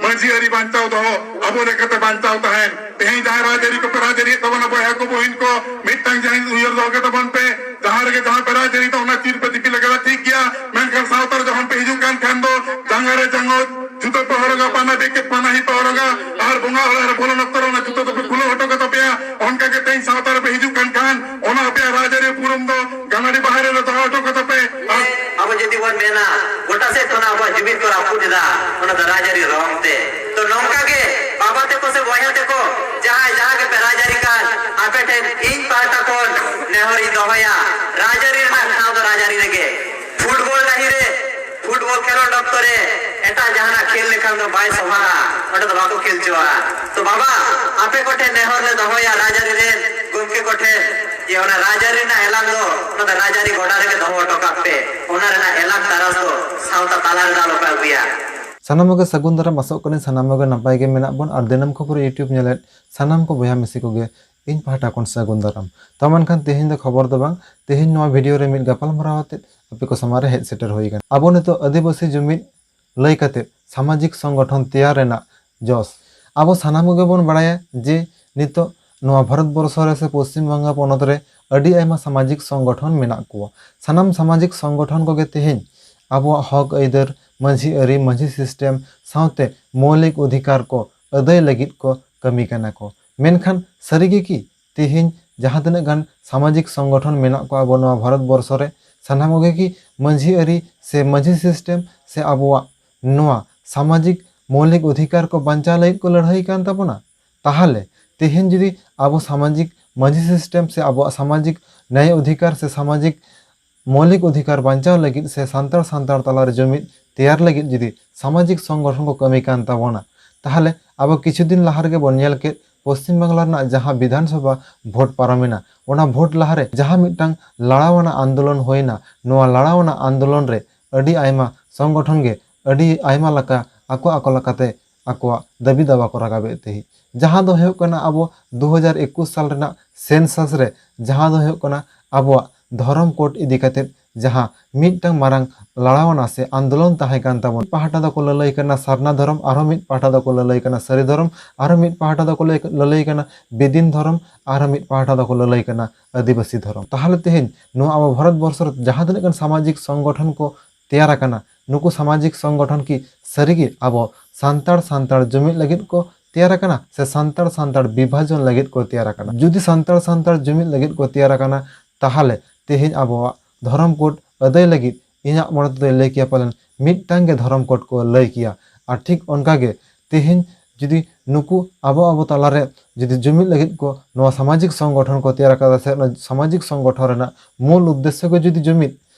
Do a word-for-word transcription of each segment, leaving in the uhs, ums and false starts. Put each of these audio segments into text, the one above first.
ᱢᱟᱹᱡᱷᱤ ᱟᱹᱨᱤ ᱵᱟᱧᱪᱟᱣ ᱫᱚᱦᱚ, ᱟᱵᱚ ᱞᱮᱠᱟᱛᱮ ᱵᱟᱧᱪᱟᱣ ᱛᱟᱦᱮᱱ᱾ ᱛᱮᱦᱮᱧ ᱡᱟᱦᱟᱸᱭ ᱨᱟᱡᱽᱟᱹᱨᱤ ᱠᱚᱯᱮ ᱨᱟᱡᱽᱟᱹᱨᱤᱭᱮᱫ ᱛᱟᱵᱚᱱᱟ ᱵᱚᱭᱦᱟ ᱠᱚ ᱵᱩᱦᱤᱱ ᱠᱚ, ᱢᱤᱫᱴᱟᱝ ᱡᱤᱱᱤᱥ ᱩᱭᱦᱟᱹᱨ ᱫᱚᱦᱚ ᱠᱟᱛᱮ ᱵᱚᱱ ᱯᱮ, ᱡᱟᱦᱟᱸ ᱨᱮᱜᱮ ᱡᱟᱦᱟᱸ ᱯᱮ ᱨᱟᱡᱽᱟᱹᱨᱤ ᱫᱚ ᱚᱱᱟ ᱛᱤᱨ ᱯᱮ ᱫᱤᱯᱤᱞ ᱟᱠᱟᱫᱟ ᱴᱷᱤᱠ ᱜᱮᱭᱟ, ᱢᱮᱱᱠᱷᱟᱱ ᱥᱟᱶᱛᱟ ᱨᱮ ᱡᱚᱠᱷᱚᱱ ᱯᱮ ᱦᱤᱡᱩᱜ ᱠᱟᱱ ᱠᱷᱟᱱ ᱫᱚ ᱡᱟᱸᱜᱟ ᱨᱮ ᱡᱟᱸᱜᱟ, ᱡᱩᱛᱟᱹ ᱯᱮ ᱦᱚᱨᱚᱜᱟ, ᱯᱟᱱᱟᱦᱤ ᱯᱮ ᱦᱚᱨᱚᱜᱟ, ᱟᱨ ᱵᱚᱸᱜᱟ ᱚᱲᱟᱜ ᱨᱮ ᱵᱚᱞᱚᱱ ᱚᱠᱛᱚ ᱨᱮ ᱚᱱᱟ ᱡᱩᱛᱟᱹ ᱫᱚᱯᱮ ᱠᱷᱩᱞᱟᱹᱣ ᱦᱚᱴᱚ ᱠᱟᱛᱟ ᱯᱮᱭᱟ᱾ ᱚᱱᱠᱟ ᱜᱮ ᱛᱮᱦᱮᱧ ᱥᱟᱶᱛᱟ ᱨᱮᱯᱮ ᱦᱤᱡᱩᱜ ᱠᱟᱱ ᱠᱷᱟᱱ ᱚᱱᱟ ᱟᱯᱮᱭᱟᱜ ᱨᱟᱡᱽᱟᱹᱨᱤ ᱩᱯᱨᱩᱢ ᱫᱚ ᱜᱟᱱᱟᱰᱤ ᱵᱟᱦᱨᱮ ᱨᱮ ᱫᱚᱦᱚ ᱦᱚᱴᱚ ᱠᱟᱛᱟ ᱯᱮ᱾ ᱟᱵᱚ ᱡᱩᱫᱤ ᱵᱚᱱ ᱢᱮᱱᱟ ᱜᱚᱴᱟ ᱥᱮᱫ ᱠᱷᱚᱱᱟᱜ ᱟᱵᱚᱣᱟᱜ ᱡᱩᱢᱤᱫ ᱠᱚ ᱨᱟᱹᱯᱩᱫ ᱮᱫᱟ, ᱚᱱᱟ ᱫᱚ ᱨᱟᱡᱽᱟᱹᱨᱤ ᱨᱚᱝ ᱛᱮ᱾ ᱛᱚ ᱱᱚᱝᱠᱟ ᱜᱮ ᱵᱟᱵᱟ ᱛᱟᱠᱚ ᱥᱮ ᱵᱚᱭᱦᱟ ᱛᱟᱠᱚ ᱡᱟᱦᱟᱸᱭ ᱡᱟᱦᱟᱸ ᱜᱮᱯᱮ ᱨᱟᱡᱽᱟᱹᱨᱤ ᱠᱟᱱ, ᱟᱯᱮ ᱴᱷᱮᱱ ᱤᱧ ᱯᱟᱦᱴᱟ ᱠᱷᱚᱱ ᱱᱮᱦᱚᱨ ᱤᱧ ᱫᱚᱦᱚᱭᱟ, ᱨᱟᱡᱽᱟᱹᱨᱤ ᱨᱮᱱᱟᱜ ᱴᱷᱟᱶ ᱫᱚ ᱨᱟᱡᱽᱟᱹᱨᱤ ᱨᱮᱜᱮ᱾ ᱯᱷᱩᱴᱵᱚᱞ ᱰᱟᱹᱦᱤ ᱨᱮ ᱯᱷᱩᱴᱵᱚᱞ ᱠᱷᱮᱞᱳᱰ ᱚᱠᱛᱚ ᱨᱮ ᱮᱴᱟᱜ ᱡᱟᱦᱟᱱᱟᱜ ᱠᱷᱮᱞ ᱞᱮᱠᱷᱟᱱ ᱫᱚ ᱵᱟᱭ ᱥᱚᱵᱷᱟᱜᱼᱟ, ᱚᱸᱰᱮ ᱫᱚ ᱵᱟᱠᱚ ᱠᱷᱮᱞ ᱦᱚᱪᱚᱣᱟᱜᱼᱟ᱾ ᱛᱚ ᱵᱟᱵᱟ, ᱟᱯᱮ ᱠᱚᱴᱷᱮᱱ ᱱᱮᱦᱚᱨ ᱞᱮ ᱫᱚᱦᱚᱭᱟ, ᱨᱟᱡᱽᱟᱹᱨᱤ ᱨᱮᱱ ᱜᱚᱢᱠᱮ ᱠᱚᱴᱷᱮᱱ, ᱡᱮ ᱚᱱᱟ ᱨᱟᱡᱽᱟᱹᱨᱤ ᱨᱮᱱᱟᱜ ᱮᱞᱟᱝ ᱫᱚ ᱚᱱᱟ ᱫᱚ ᱨᱟᱡᱽᱟᱹᱨᱤ ᱜᱚᱰᱟ ᱨᱮᱜᱮ ᱫᱚᱦᱚ ᱦᱚᱴᱚ ᱠᱟᱜ ᱯᱮ, ᱚᱱᱟ ᱨᱮᱱᱟᱜ ᱮᱞᱟᱝ ᱛᱟᱨᱟᱥ ᱫᱚ ᱥᱟᱶᱛᱟ ᱛᱟᱞᱟ ᱨᱮᱫᱚ ᱟᱞᱚ ᱯᱮ ᱟᱹᱜᱩᱭᱟ᱾ ᱥᱟᱱᱟᱢ ᱠᱚᱜᱮ ᱥᱟᱹᱜᱩᱱ ᱫᱟᱨᱟᱢ, ᱟᱥᱚᱜ ᱠᱟᱹᱱᱟᱹᱧ ᱥᱟᱱᱟᱢ ᱠᱚᱜᱮ ᱱᱟᱯᱟᱭ ᱜᱮ ᱢᱮᱱᱟᱜ ᱵᱚᱱ ᱟᱨ ᱫᱤᱱᱟᱹᱢ ᱠᱷᱚᱵᱚᱨ YouTube ᱧᱮᱞᱮᱫ ᱥᱟᱱᱟᱢ ᱠᱚ ᱵᱚᱭᱦᱟ ᱢᱤᱥᱤ ᱠᱚᱜᱮ ᱤᱧ ᱯᱟᱦᱴᱟ ᱠᱷᱚᱱ ᱥᱟᱹᱜᱩᱱ ᱫᱟᱨᱟᱢ᱾ ᱛᱚ ᱢᱮᱱᱠᱷᱟᱱ ᱛᱮᱦᱮᱧ ᱫᱚ ᱠᱷᱚᱵᱚᱨ ᱫᱚ ᱵᱟᱝ, ᱛᱮᱦᱮᱧ ᱱᱚᱣᱟ ᱵᱷᱤᱰᱤᱭᱳ ᱨᱮ ᱢᱤᱫ ᱜᱟᱯᱟᱞᱢᱟᱨᱟᱣ ᱟᱛᱮᱫ ᱟᱯᱮ ᱠᱚ ᱥᱟᱢᱟᱝ ᱨᱮ ᱦᱮᱡ ᱥᱮᱴᱮᱨ ᱦᱩᱭ ᱟᱠᱟᱱᱟ᱾ ᱟᱵᱚ ᱱᱤᱛᱚᱜ ᱟᱹᱫᱤᱵᱟᱹᱥᱤ ᱡᱩᱢᱤᱫ ᱞᱟᱹᱭ ᱠᱟᱛᱮ ᱥᱟᱢᱟᱡᱤᱠ ᱥᱚᱝᱜᱚᱴᱷᱚᱱ ᱛᱮᱭᱟᱨ ᱨᱮᱱᱟᱜ ᱡᱚᱥ᱾ ᱟᱵᱚ ᱥᱟᱱᱟᱢ ᱠᱚᱜᱮ ᱵᱚᱱ ᱵᱟᱲᱟᱭᱟ ᱡᱮ ᱱᱤᱛᱚᱜ ᱱᱚᱣᱟ ᱵᱷᱟᱨᱚᱛ ᱵᱚᱨᱥᱚ ᱨᱮ ᱥᱮ ᱯᱚᱥᱪᱤᱢ ᱵᱟᱝᱞᱟ ᱯᱚᱱᱚᱛ ᱨᱮ ᱟᱹᱰᱤ ᱟᱭᱢᱟ ᱥᱟᱢᱟᱡᱤᱠ ᱥᱚᱝᱜᱚᱴᱷᱚᱱ ᱢᱮᱱᱟᱜ ᱠᱚᱣᱟ᱾ ᱥᱟᱱᱟᱢ ᱥᱟᱢᱟᱡᱤᱠ ᱥᱚᱝᱜᱚᱴᱷᱚᱱ ᱠᱚᱜᱮ ᱛᱮᱦᱮᱧ ᱟᱵᱚᱣᱟᱜ ᱦᱚᱠ ᱟᱹᱭᱫᱟᱹᱨ, ᱢᱟᱹᱡᱷᱤ ᱟᱹᱨᱤ, ᱢᱟᱹᱡᱷᱤ ᱥᱤᱥᱴᱮᱢ ᱥᱟᱶᱛᱮ ᱢᱳᱣᱞᱤᱠ ᱚᱫᱷᱤᱠᱟᱨ ᱠᱚ ᱟᱹᱫᱟᱹᱭ ᱞᱟᱹᱜᱤᱫ ᱠᱚ ᱠᱟᱹᱢᱤ ᱠᱟᱱᱟ ᱠᱚ᱾ ᱢᱮᱱᱠᱷᱟᱱ ᱥᱟᱹᱨᱤ ᱜᱮ ᱠᱤ ᱛᱮᱦᱮᱧ ᱡᱟᱦᱟᱸ ᱛᱤᱱᱟᱹᱜ ᱜᱟᱱ ᱥᱟᱢᱟᱡᱤᱠ ᱥᱚᱝᱜᱚᱴᱷᱚᱱ ᱢᱮᱱᱟᱜ ᱠᱚᱣᱟ ᱟᱵᱚ ᱱᱚᱣᱟ ᱵᱷᱟᱨᱚᱛ ᱵᱚᱨᱥᱚ ᱨᱮ, ᱥᱟᱱᱟᱢ ᱠᱚᱜᱮ ᱠᱤ ᱢᱟᱹᱡᱷᱤ ᱟᱹᱨᱤ ᱥᱮ ᱢᱟᱹᱡᱷᱤ ᱥᱤᱥᱴᱮᱢ ᱥᱮ ᱟᱵᱚᱣᱟᱜ ᱱᱚᱣᱟ ᱥᱟᱢᱟᱡᱤᱠ ᱢᱳᱣᱞᱤᱠ ᱚᱫᱷᱤᱠᱟᱨ ᱠᱚ ᱵᱟᱧᱪᱟᱣ ᱞᱟᱹᱜᱤᱫ ᱠᱚ ᱞᱟᱹᱲᱦᱟᱹᱭ ᱠᱟᱱ ᱛᱟᱵᱚᱱᱟ? ᱛᱟᱦᱚᱞᱮ ᱛᱮᱦᱮᱧ ᱡᱩᱫᱤ ᱟᱵᱚ ᱥᱟᱢᱟᱡᱤᱠ ᱢᱟᱹᱡᱷᱤ ᱥᱤᱥᱴᱮᱢ ᱥᱮ ᱟᱵᱚᱣᱟᱜ ᱥᱟᱢᱟᱡᱤᱠ ᱱᱟᱭ ᱚᱫᱷᱤᱠᱟᱨ ᱥᱮ ᱥᱟᱢᱟᱡᱤᱠ ᱢᱳᱣᱞᱤᱠ ᱚᱫᱷᱤᱠᱟᱨ ᱵᱟᱧᱪᱟᱣ ᱞᱟᱹᱜᱤᱫ ᱥᱮ ᱥᱟᱱᱛᱟᱲ ᱥᱟᱱᱛᱟᱲ ᱛᱟᱞᱟᱨᱮ ᱡᱩᱢᱤᱫ ᱛᱮᱭᱟᱨ ᱞᱟᱹᱜᱤᱫ ᱡᱩᱫᱤ ᱥᱟᱢᱟᱡᱤᱠ ᱥᱚᱝᱜᱚᱴᱷᱚᱱ ᱠᱚ ᱠᱟᱹᱢᱤ ᱠᱟᱱ ᱛᱟᱵᱚᱱᱟ, ᱛᱟᱦᱚᱞᱮ ᱟᱵᱚ ᱠᱤᱪᱷᱩ ᱫᱤᱱ ᱞᱟᱦᱟ ᱨᱮᱜᱮ ᱵᱚᱱ ᱧᱮᱞ ᱠᱮᱫ ᱯᱚᱥᱪᱤᱢ ᱵᱟᱝᱞᱟ ᱨᱮᱱᱟᱜ ᱡᱟᱦᱟᱸ ᱵᱤᱫᱷᱟᱱ ᱥᱚᱵᱷᱟ ᱵᱷᱳᱴ ᱯᱟᱨᱚᱢᱮᱱᱟ, ᱚᱱᱟ ᱵᱷᱳᱴ ᱞᱟᱦᱟᱨᱮ ᱡᱟᱦᱟᱸ ᱢᱤᱫᱴᱟᱝ ᱞᱟᱲᱟᱣᱟᱱᱟ ᱟᱱᱫᱳᱞᱚᱱ ᱦᱩᱭᱱᱟ, ᱱᱚᱣᱟ ᱞᱟᱲᱟᱣᱟᱱᱟ ᱟᱱᱫᱳᱞᱚᱱ ᱨᱮ ᱟᱹᱰᱤ ᱟᱭᱢᱟ ᱥᱚᱝᱜᱚᱴᱷᱚᱱ ᱜᱮ ᱟᱹᱰᱤ ᱟᱭᱢᱟ ᱞᱮᱠᱟ ᱟᱠᱚ ᱟᱠᱚ ᱞᱮᱠᱟᱛᱮ ᱟᱠᱚᱣᱟᱜ ᱫᱟᱹᱵᱤ ᱫᱟᱣᱟ ᱠᱚ ᱨᱟᱠᱟᱵᱮᱫ ᱛᱟᱦᱮᱸᱫ, ᱡᱟᱦᱟᱸ ᱫᱚ ᱦᱩᱭᱩᱜ ᱠᱟᱱᱟ ᱟᱵᱚ ᱫᱩ ᱦᱟᱡᱟᱨ ᱮᱠᱩᱥ ᱥᱟᱞ ᱨᱮᱱᱟᱜ ᱥᱮᱱᱥᱟᱥ ᱨᱮ ᱡᱟᱦᱟᱸ ᱫᱚ ᱦᱩᱭᱩᱜ ᱠᱟᱱᱟ ᱟᱵᱚᱣᱟᱜ ᱫᱷᱚᱨᱚᱢ ᱠᱳᱰ ᱤᱫᱤ ᱠᱟᱛᱮᱫ ᱡᱟᱦᱟᱸ ᱢᱤᱫᱴᱟᱝ ᱢᱟᱨᱟᱝ ᱞᱟᱲᱟᱣᱟᱱᱟ ᱥᱮ ᱟᱱᱫᱳᱞᱚᱱ ᱛᱟᱦᱮᱸ ᱠᱟᱱ ᱛᱟᱵᱚᱱᱟ᱾ ᱢᱤᱫ ᱯᱟᱦᱴᱟ ᱫᱚᱠᱚ ᱞᱟᱹᱞᱟᱹᱭ ᱠᱟᱱᱟ ᱥᱟᱨᱱᱟ ᱫᱷᱚᱨᱚᱢ, ᱟᱨᱦᱚᱸ ᱢᱤᱫ ᱯᱟᱦᱴᱟ ᱫᱚᱠᱚ ᱞᱟᱹᱞᱟᱹᱭ ᱠᱟᱱᱟ ᱥᱟᱹᱨᱤ ᱫᱷᱚᱨᱚᱢ, ᱟᱨᱦᱚᱸ ᱢᱤᱫ ᱯᱟᱦᱴᱟ ᱫᱚᱠᱚ ᱞᱟᱹᱭ, ᱞᱟᱹᱞᱟᱹᱭ ᱠᱟᱱᱟ ᱵᱮᱫᱤᱱ ᱫᱷᱚᱨᱚᱢ, ᱟᱨᱦᱚᱸ ᱢᱤᱫ ᱯᱟᱦᱴᱟ ᱫᱚᱠᱚ ᱞᱟᱹᱞᱟᱹᱭ ᱠᱟᱱᱟ ᱟᱹᱫᱤᱵᱟᱹᱥᱤ ᱫᱷᱚᱨᱚᱢ᱾ ᱛᱟᱦᱚᱞᱮ ᱛᱮᱦᱮᱧ ᱱᱚᱣᱟ ᱟᱵᱚ ᱵᱷᱟᱨᱚᱛ ᱵᱚᱨᱥᱚ ᱨᱮ ᱡᱟᱦᱟᱸ ᱛᱤᱱᱟᱹᱜ ᱜᱟᱱ ᱥᱟᱢᱟᱡᱤᱠ ᱥᱚᱝᱜᱚᱴᱷᱚᱱ ᱠᱚ ᱛᱮᱭᱟᱨ ᱟᱠᱟᱱᱟ, ᱱᱩᱠᱩ ᱥᱟᱢᱟᱡᱤᱠ ᱥᱚᱝᱜᱚᱴᱷᱚᱱ ᱠᱤ ᱥᱟᱹᱨᱤᱜᱮ ᱟᱵᱚ ᱥᱟᱱᱛᱟᱲ ᱥᱟᱱᱛᱟᱲ ᱡᱩᱢᱤᱫ ᱞᱟᱹᱜᱤᱫ ᱠᱚ ᱛᱮᱭᱟᱨ ᱟᱠᱟᱱᱟ ᱥᱮ ᱥᱟᱱᱛᱟᱲ ᱥᱟᱱᱛᱟᱲ ᱵᱤᱵᱷᱟᱡᱚᱱ ᱞᱟᱹᱜᱤᱫ ᱠᱚ ᱛᱮᱭᱟᱨ ᱟᱠᱟᱱᱟ? ᱡᱩᱫᱤ ᱥᱟᱱᱛᱟᱲ ᱥᱟᱱᱛᱟᱲ ᱡᱩᱢᱤᱫ ᱞᱟᱹᱜᱤᱫ ᱠᱚ ᱛᱮᱭᱟᱨ ᱟᱠᱟᱱᱟ, ᱛᱟᱦᱚᱞᱮ ᱛᱮᱦᱮᱧ ᱟᱵᱚᱣᱟᱜ ᱫᱷᱚᱨᱚᱢ ᱠᱳᱰ ᱟᱹᱫᱟᱹᱭ ᱞᱟᱹᱜᱤᱫ ᱤᱧᱟᱹᱜ ᱢᱚᱱᱮ ᱛᱮᱫᱚᱭ ᱞᱟᱹᱭ ᱠᱮᱭᱟ ᱯᱟᱞᱮᱱ ᱢᱤᱫᱴᱟᱝ ᱜᱮ ᱫᱷᱚᱨᱚᱢ ᱠᱳᱰ ᱠᱚ ᱞᱟᱹᱭ ᱠᱮᱭᱟ᱾ ᱟᱨ ᱴᱷᱤᱠ ᱚᱱᱠᱟ ᱜᱮ ᱛᱮᱦᱮᱧ ᱡᱩᱫᱤ ᱱᱩᱠᱩ ᱟᱵᱚ ᱟᱵᱚ ᱛᱟᱞᱟᱨᱮ ᱡᱩᱫᱤ ᱡᱩᱢᱤᱫ ᱞᱟᱹᱜᱤᱫ ᱠᱚ ᱱᱚᱣᱟ ᱥᱟᱢᱟᱡᱤᱠ ᱥᱚᱝᱜᱚᱴᱷᱚᱱ ᱠᱚ ᱛᱮᱭᱟᱨ ᱟᱠᱟᱫᱟ ᱥᱮ ᱚᱱᱟ ᱥᱟᱢᱟᱡᱤᱠ ᱥᱚᱝᱜᱚᱴᱷᱚᱱ ᱨᱮᱱᱟᱜ ᱢᱩᱞ ᱩᱫᱽᱫᱮᱥᱥᱚ ᱜᱮ ᱡᱩᱫᱤ ᱡᱩᱢᱤᱫ,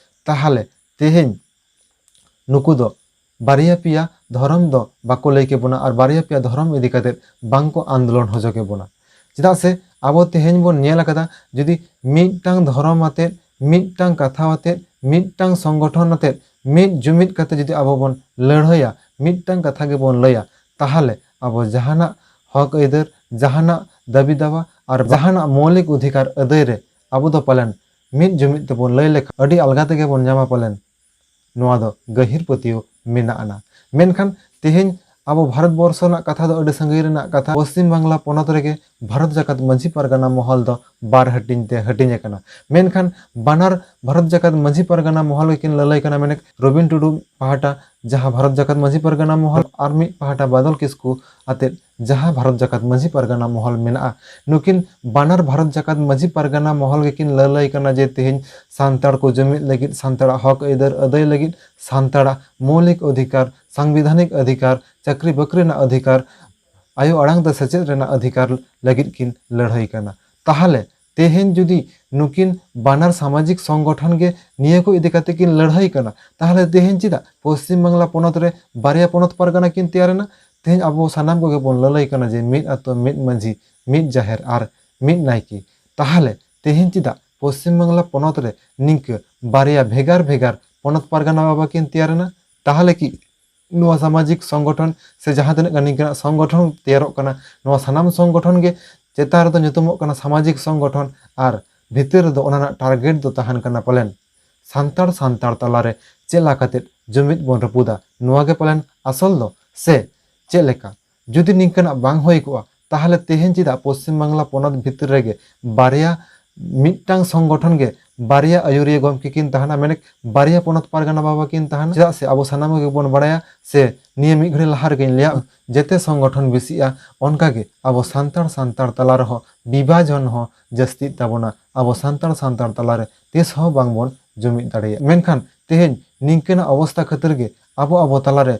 ᱛᱟᱦᱚᱞᱮ ᱛᱮᱦᱮᱧ ᱱᱩᱠᱩ ᱫᱚ ᱵᱟᱨᱭᱟ ᱯᱮᱭᱟ ᱫᱷᱚᱨᱚᱢ ᱫᱚ ᱵᱟᱠᱚ ᱞᱟᱹᱭ ᱠᱮᱵᱚᱱᱟ ᱟᱨ ᱵᱟᱨᱭᱟ ᱯᱮᱭᱟ ᱫᱷᱚᱨᱚᱢ ᱤᱫᱤ ᱠᱟᱛᱮ ᱵᱟᱝᱠᱚ ᱟᱱᱫᱳᱞᱚᱱ ᱦᱚᱪᱚ ᱠᱮᱵᱚᱱᱟ᱾ ᱪᱮᱫᱟᱜ ᱥᱮ ᱟᱵᱚ ᱛᱮᱦᱮᱧ ᱵᱚᱱ ᱧᱮᱞ ᱟᱠᱟᱫᱟ, ᱡᱩᱫᱤ ᱢᱤᱫᱴᱟᱝ ᱫᱷᱚᱨᱚᱢ ᱟᱛᱮ, ᱢᱤᱫᱴᱟᱝ ᱠᱟᱛᱷᱟ ᱟᱛᱮ, ᱢᱤᱫᱴᱟᱝ ᱥᱚᱝᱜᱚᱴᱷᱚᱱ ᱟᱛᱮ, ᱢᱤᱫ ᱡᱩᱢᱤᱫ ᱠᱟᱛᱮ ᱡᱩᱫᱤ ᱟᱵᱚ ᱵᱚᱱ ᱞᱟᱹᱲᱦᱟᱹᱭᱟ, ᱢᱤᱫᱴᱟᱝ ᱠᱟᱛᱷᱟ ᱜᱮᱵᱚᱱ ᱞᱟᱹᱭᱟ, ᱛᱟᱦᱚᱞᱮ ᱟᱵᱚ ᱡᱟᱦᱟᱱᱟᱜ ᱦᱚᱠ ᱟᱹᱭᱫᱟᱹᱨ, ᱡᱟᱦᱟᱱᱟᱜ ᱫᱟᱹᱵᱤ ᱫᱟᱣᱟ ᱟᱨ ᱡᱟᱦᱟᱱᱟᱜ ᱢᱳᱣᱞᱤᱠ ᱚᱫᱷᱤᱠᱟᱨ ᱟᱹᱫᱟᱹᱭ ᱨᱮ ᱟᱵᱚ ᱫᱚ ᱯᱟᱞᱮᱱ ᱢᱤᱫ ᱡᱩᱢᱤᱫ ᱛᱮᱵᱚᱱ ᱞᱟᱹᱭ ᱞᱮᱠᱷᱟᱱ ᱟᱹᱰᱤ ᱟᱞᱜᱟ ᱛᱮᱜᱮ ᱵᱚᱱ ᱧᱟᱢᱟ ᱯᱟᱞᱮᱱ᱾ ᱱᱚᱣᱟ ᱫᱚ ᱜᱟᱹᱦᱤᱨ ᱯᱟᱹᱛᱭᱟᱹᱣ ᱢᱮᱱᱟᱜ ᱟᱱᱟ᱾ ᱢᱮᱱᱠᱷᱟᱱ ᱛᱮᱦᱮᱧ ᱟᱵᱚ ᱵᱷᱟᱨᱚᱛ ᱵᱚᱨᱥᱚ ᱨᱮᱱᱟᱜ ᱠᱟᱛᱷᱟ ᱫᱚ ᱟᱹᱰᱤ ᱥᱟᱺᱜᱤᱧ ᱨᱮᱱᱟᱜ ᱠᱟᱛᱷᱟ᱾ ᱯᱚᱥᱪᱤᱢ ᱵᱟᱝᱞᱟ ᱯᱚᱱᱚᱛ ᱨᱮᱜᱮ ᱵᱷᱟᱨᱚᱛ ᱡᱟᱠᱟᱛ ᱢᱟᱹᱡᱷᱤ ᱯᱟᱨᱜᱟᱱᱟ ᱢᱚᱦᱚᱞ ᱫᱚ ᱵᱟᱨ ᱦᱟᱹᱴᱤᱧ ᱛᱮ ᱦᱟᱹᱴᱤᱧ ᱟᱠᱟᱱᱟ᱾ ᱢᱮᱱᱠᱷᱟᱱ ᱵᱟᱱᱟᱨ ᱵᱷᱟᱨᱚᱛ ᱡᱟᱠᱟᱛ ᱢᱟᱹᱡᱷᱤ ᱯᱟᱨᱜᱟᱱᱟ ᱢᱚᱦᱚᱞ ᱜᱮᱠᱤᱱ ᱞᱟᱹᱞᱟᱹᱭ ᱠᱟᱱᱟ᱾ ᱢᱮᱱᱮᱠ ᱨᱚᱵᱤᱱ ᱴᱩᱰᱩ ᱯᱟᱦᱴᱟ ᱡᱟᱦᱟᱸ ᱵᱷᱟᱨᱚᱛ ᱡᱟᱠᱟᱛ ᱢᱟᱹᱡᱷᱤ ᱯᱟᱨᱜᱟᱱᱟ ᱢᱚᱦᱚᱞ ᱟᱨ ᱢᱤᱫ ᱯᱟᱦᱴᱟ ᱵᱟᱫᱚᱞ ᱠᱤᱥᱠᱩ ᱟᱛᱮᱫ ᱡᱟᱦᱟᱸ ᱵᱷᱟᱨᱚᱛ ᱡᱟᱠᱟᱛ ᱢᱟᱹᱡᱷᱤ ᱯᱟᱨᱜᱟᱱᱟ ᱢᱚᱦᱚᱞ ᱢᱮᱱᱟᱜᱼᱟ, ᱱᱩᱠᱤᱱ ᱵᱟᱱᱟᱨ ᱵᱷᱟᱨᱚᱛ ᱡᱟᱠᱟᱛ ᱢᱟᱹᱡᱷᱤ ᱯᱟᱨᱜᱟᱱᱟ ᱢᱚᱦᱚᱞ ᱜᱮᱠᱤᱱ ᱞᱟᱹᱞᱟᱹᱭ ᱠᱟᱱᱟ ᱡᱮ ᱛᱮᱦᱮᱧ ᱥᱟᱱᱛᱟᱲ ᱠᱚ ᱡᱩᱢᱤᱫ ᱞᱟᱹᱜᱤᱫ, ᱥᱟᱱᱛᱟᱲᱟᱜ ᱦᱚᱠ ᱟᱹᱭᱫᱟᱹᱨ ᱟᱹᱫᱟᱹᱭ ᱞᱟᱹᱜᱤᱫ, ᱥᱟᱱᱛᱟᱲᱟᱜ ᱢᱳᱣᱞᱤᱠ ᱚᱫᱷᱤᱠᱟᱨ, ᱥᱟᱝᱵᱤᱫᱷᱟᱱᱤᱠ ᱚᱫᱷᱤᱠᱟᱨ, ᱪᱟᱹᱠᱨᱤ ᱵᱟᱹᱠᱨᱤ ᱨᱮᱱᱟᱜ ᱚᱫᱷᱤᱠᱟᱨ, ᱟᱭᱳ ᱟᱲᱟᱝ ᱛᱮ ᱥᱮᱪᱮᱫ ᱨᱮᱱᱟᱜ ᱚᱫᱷᱤᱠᱟᱨ ᱞᱟᱹᱜᱤᱫ ᱠᱤᱱ ᱞᱟᱹᱲᱦᱟᱹᱭ ᱠᱟᱱᱟ᱾ ᱛᱟᱦᱚᱞᱮ ᱛᱮᱦᱮᱧ ᱡᱩᱫᱤ ᱱᱩᱠᱤᱱ ᱵᱟᱱᱟᱨ ᱥᱟᱢᱟᱡᱤᱠ ᱥᱚᱝᱜᱚᱴᱷᱚᱱ ᱜᱮ ᱱᱤᱭᱟᱹ ᱠᱚ ᱤᱫᱤ ᱠᱟᱛᱮ ᱠᱤᱱ ᱞᱟᱹᱲᱦᱟᱹᱭ ᱠᱟᱱᱟ, ᱛᱟᱦᱚᱞᱮ ᱛᱮᱦᱮᱧ ᱪᱮᱫᱟᱜ ᱯᱚᱥᱪᱤᱢ ᱵᱟᱝᱞᱟ ᱯᱚᱱᱚᱛ ᱨᱮ ᱵᱟᱨᱭᱟ ᱯᱚᱱᱚᱛ ᱯᱟᱨᱜᱟᱱᱟ ᱠᱤᱱ ᱛᱮᱭᱟᱨ ᱮᱱᱟ? ᱛᱮᱦᱮᱧ ᱟᱵᱚ ᱥᱟᱱᱟᱢ ᱠᱚᱜᱮ ᱵᱚᱱ ᱞᱟᱹᱞᱟᱹᱭ ᱠᱟᱱᱟ ᱡᱮ ᱢᱤᱫ ᱟᱛᱳ, ᱢᱤᱫ ᱢᱟᱹᱡᱷᱤ, ᱢᱤᱫ ᱡᱟᱦᱮᱨ ᱟᱨ ᱢᱤᱫ ᱱᱟᱭᱠᱮ᱾ ᱛᱟᱦᱚᱞᱮ ᱛᱮᱦᱮᱧ ᱪᱮᱫᱟᱜ ᱯᱚᱥᱪᱤᱢ ᱵᱟᱝᱞᱟ ᱯᱚᱱᱚᱛ ᱨᱮ ᱱᱤᱝᱠᱟᱹ ᱵᱟᱨᱭᱟ ᱵᱷᱮᱜᱟᱨ ᱵᱷᱮᱜᱟᱨ ᱯᱚᱱᱚᱛ ᱯᱟᱨᱜᱟᱱᱟ ᱵᱟᱵᱟ ᱠᱤᱱ ᱛᱮᱭᱟᱨ ᱮᱱᱟ? ᱛᱟᱦᱚᱞᱮ ᱠᱤ ᱱᱚᱣᱟ ᱥᱟᱢᱟᱡᱤᱠ ᱥᱚᱝᱜᱚᱴᱷᱚᱱ ᱥᱮ ᱡᱟᱦᱟᱸ ᱛᱤᱱᱟᱹᱜ ᱜᱟᱱ ᱱᱤᱝᱠᱟᱹᱱᱟᱜ ᱥᱚᱝᱜᱚᱴᱷᱚᱱ ᱛᱮᱭᱟᱨᱚᱜ ᱠᱟᱱᱟ, ᱱᱚᱣᱟ ᱥᱟᱱᱟᱢ ᱥᱚᱝᱜᱚᱴᱷᱚᱱ ᱜᱮ ᱪᱮᱛᱟᱱ ᱨᱮᱫᱚ ᱧᱩᱛᱩᱢᱚᱜ ᱠᱟᱱᱟ ᱥᱟᱢᱟᱡᱤᱠ ᱥᱚᱝᱜᱚᱴᱷᱚᱱ ᱟᱨ ᱵᱷᱤᱛᱤᱨ ᱨᱮᱫᱚ ᱚᱱᱟ ᱨᱮᱱᱟᱜ ᱴᱟᱨᱜᱮᱴ ᱫᱚ ᱛᱟᱦᱮᱱ ᱠᱟᱱᱟ ᱯᱟᱞᱮᱱ ᱥᱟᱱᱛᱟᱲ ᱥᱟᱱᱛᱟᱲ ᱛᱟᱞᱟᱨᱮ ᱪᱮᱫ ᱞᱮᱠᱟ ᱠᱟᱛᱮ ᱡᱩᱢᱤᱫ ᱵᱚᱱ ᱨᱟᱹᱯᱩᱫᱟ, ᱱᱚᱣᱟ ᱜᱮ ᱯᱟᱞᱮᱱ ᱟᱥᱚᱞ ᱫᱚ᱾ ᱥᱮ ᱪᱮᱫ ᱞᱮᱠᱟ? ᱡᱩᱫᱤ ᱱᱤᱝᱠᱟᱹᱱᱟᱜ ᱵᱟᱝ ᱦᱩᱭ ᱠᱚᱜᱼᱟ, ᱛᱟᱦᱚᱞᱮ ᱛᱮᱦᱮᱧ ᱪᱮᱫᱟᱜ ᱯᱚᱥᱪᱤᱢ ᱵᱟᱝᱞᱟ ᱯᱚᱱᱚᱛ ᱵᱷᱤᱛᱨᱤ ᱨᱮᱜᱮ ᱵᱟᱨᱭᱟ, ᱢᱤᱫᱴᱟᱝ ᱥᱚᱝᱜᱚᱴᱷᱚᱱ ᱜᱮ ᱵᱟᱨᱭᱟ ᱟᱹᱭᱩᱨᱤᱭᱟᱹ ᱜᱚᱢᱠᱮ ᱠᱤᱱ ᱛᱟᱦᱮᱱᱟ, ᱢᱮᱱᱮᱠ ᱵᱟᱨᱭᱟ ᱯᱚᱱᱚᱛ ᱯᱟᱨᱜᱟᱱᱟ ᱵᱟᱵᱟ ᱠᱤᱱ ᱛᱟᱦᱮᱱᱟ? ᱪᱮᱫᱟᱜ ᱥᱮ ᱟᱵᱚ ᱥᱟᱱᱟᱢ ᱠᱚᱜᱮ ᱵᱚᱱ ᱵᱟᱲᱟᱭᱟ ᱥᱮ ᱱᱤᱭᱟᱹ ᱢᱤᱫ ᱜᱷᱟᱹᱲᱤ ᱞᱟᱦᱟ ᱨᱮᱜᱮᱧ ᱞᱟᱹᱭᱟ, ᱡᱮᱛᱮ ᱥᱚᱝᱜᱚᱴᱷᱚᱱ ᱵᱮᱥᱤᱜᱼᱟ, ᱚᱱᱠᱟᱜᱮ ᱟᱵᱚ ᱥᱟᱱᱛᱟᱲ ᱥᱟᱱᱛᱟᱲ ᱛᱟᱞᱟ ᱨᱮᱦᱚᱸ ᱵᱤᱵᱷᱟᱡᱚᱱ ᱦᱚᱸ ᱡᱟᱹᱥᱛᱤᱜ ᱛᱟᱵᱚᱱᱟ᱾ ᱟᱵᱚ ᱥᱟᱱᱛᱟᱲ ᱥᱟᱱᱛᱟᱲ ᱛᱟᱞᱟᱨᱮ ᱛᱤᱥ ᱦᱚᱸ ᱵᱟᱝᱵᱚᱱ ᱡᱩᱢᱤᱫ ᱫᱟᱲᱮᱭᱟᱜᱼᱟ᱾ ᱢᱮᱱᱠᱷᱟᱱ ᱛᱮᱦᱮᱧ ᱱᱤᱝᱠᱟᱹᱱᱟᱜ ᱚᱵᱚᱥᱛᱟ ᱠᱷᱟᱹᱛᱤᱨ ᱜᱮ ᱟᱵᱚ ᱟᱵᱚ ᱛᱟᱞᱟᱨᱮ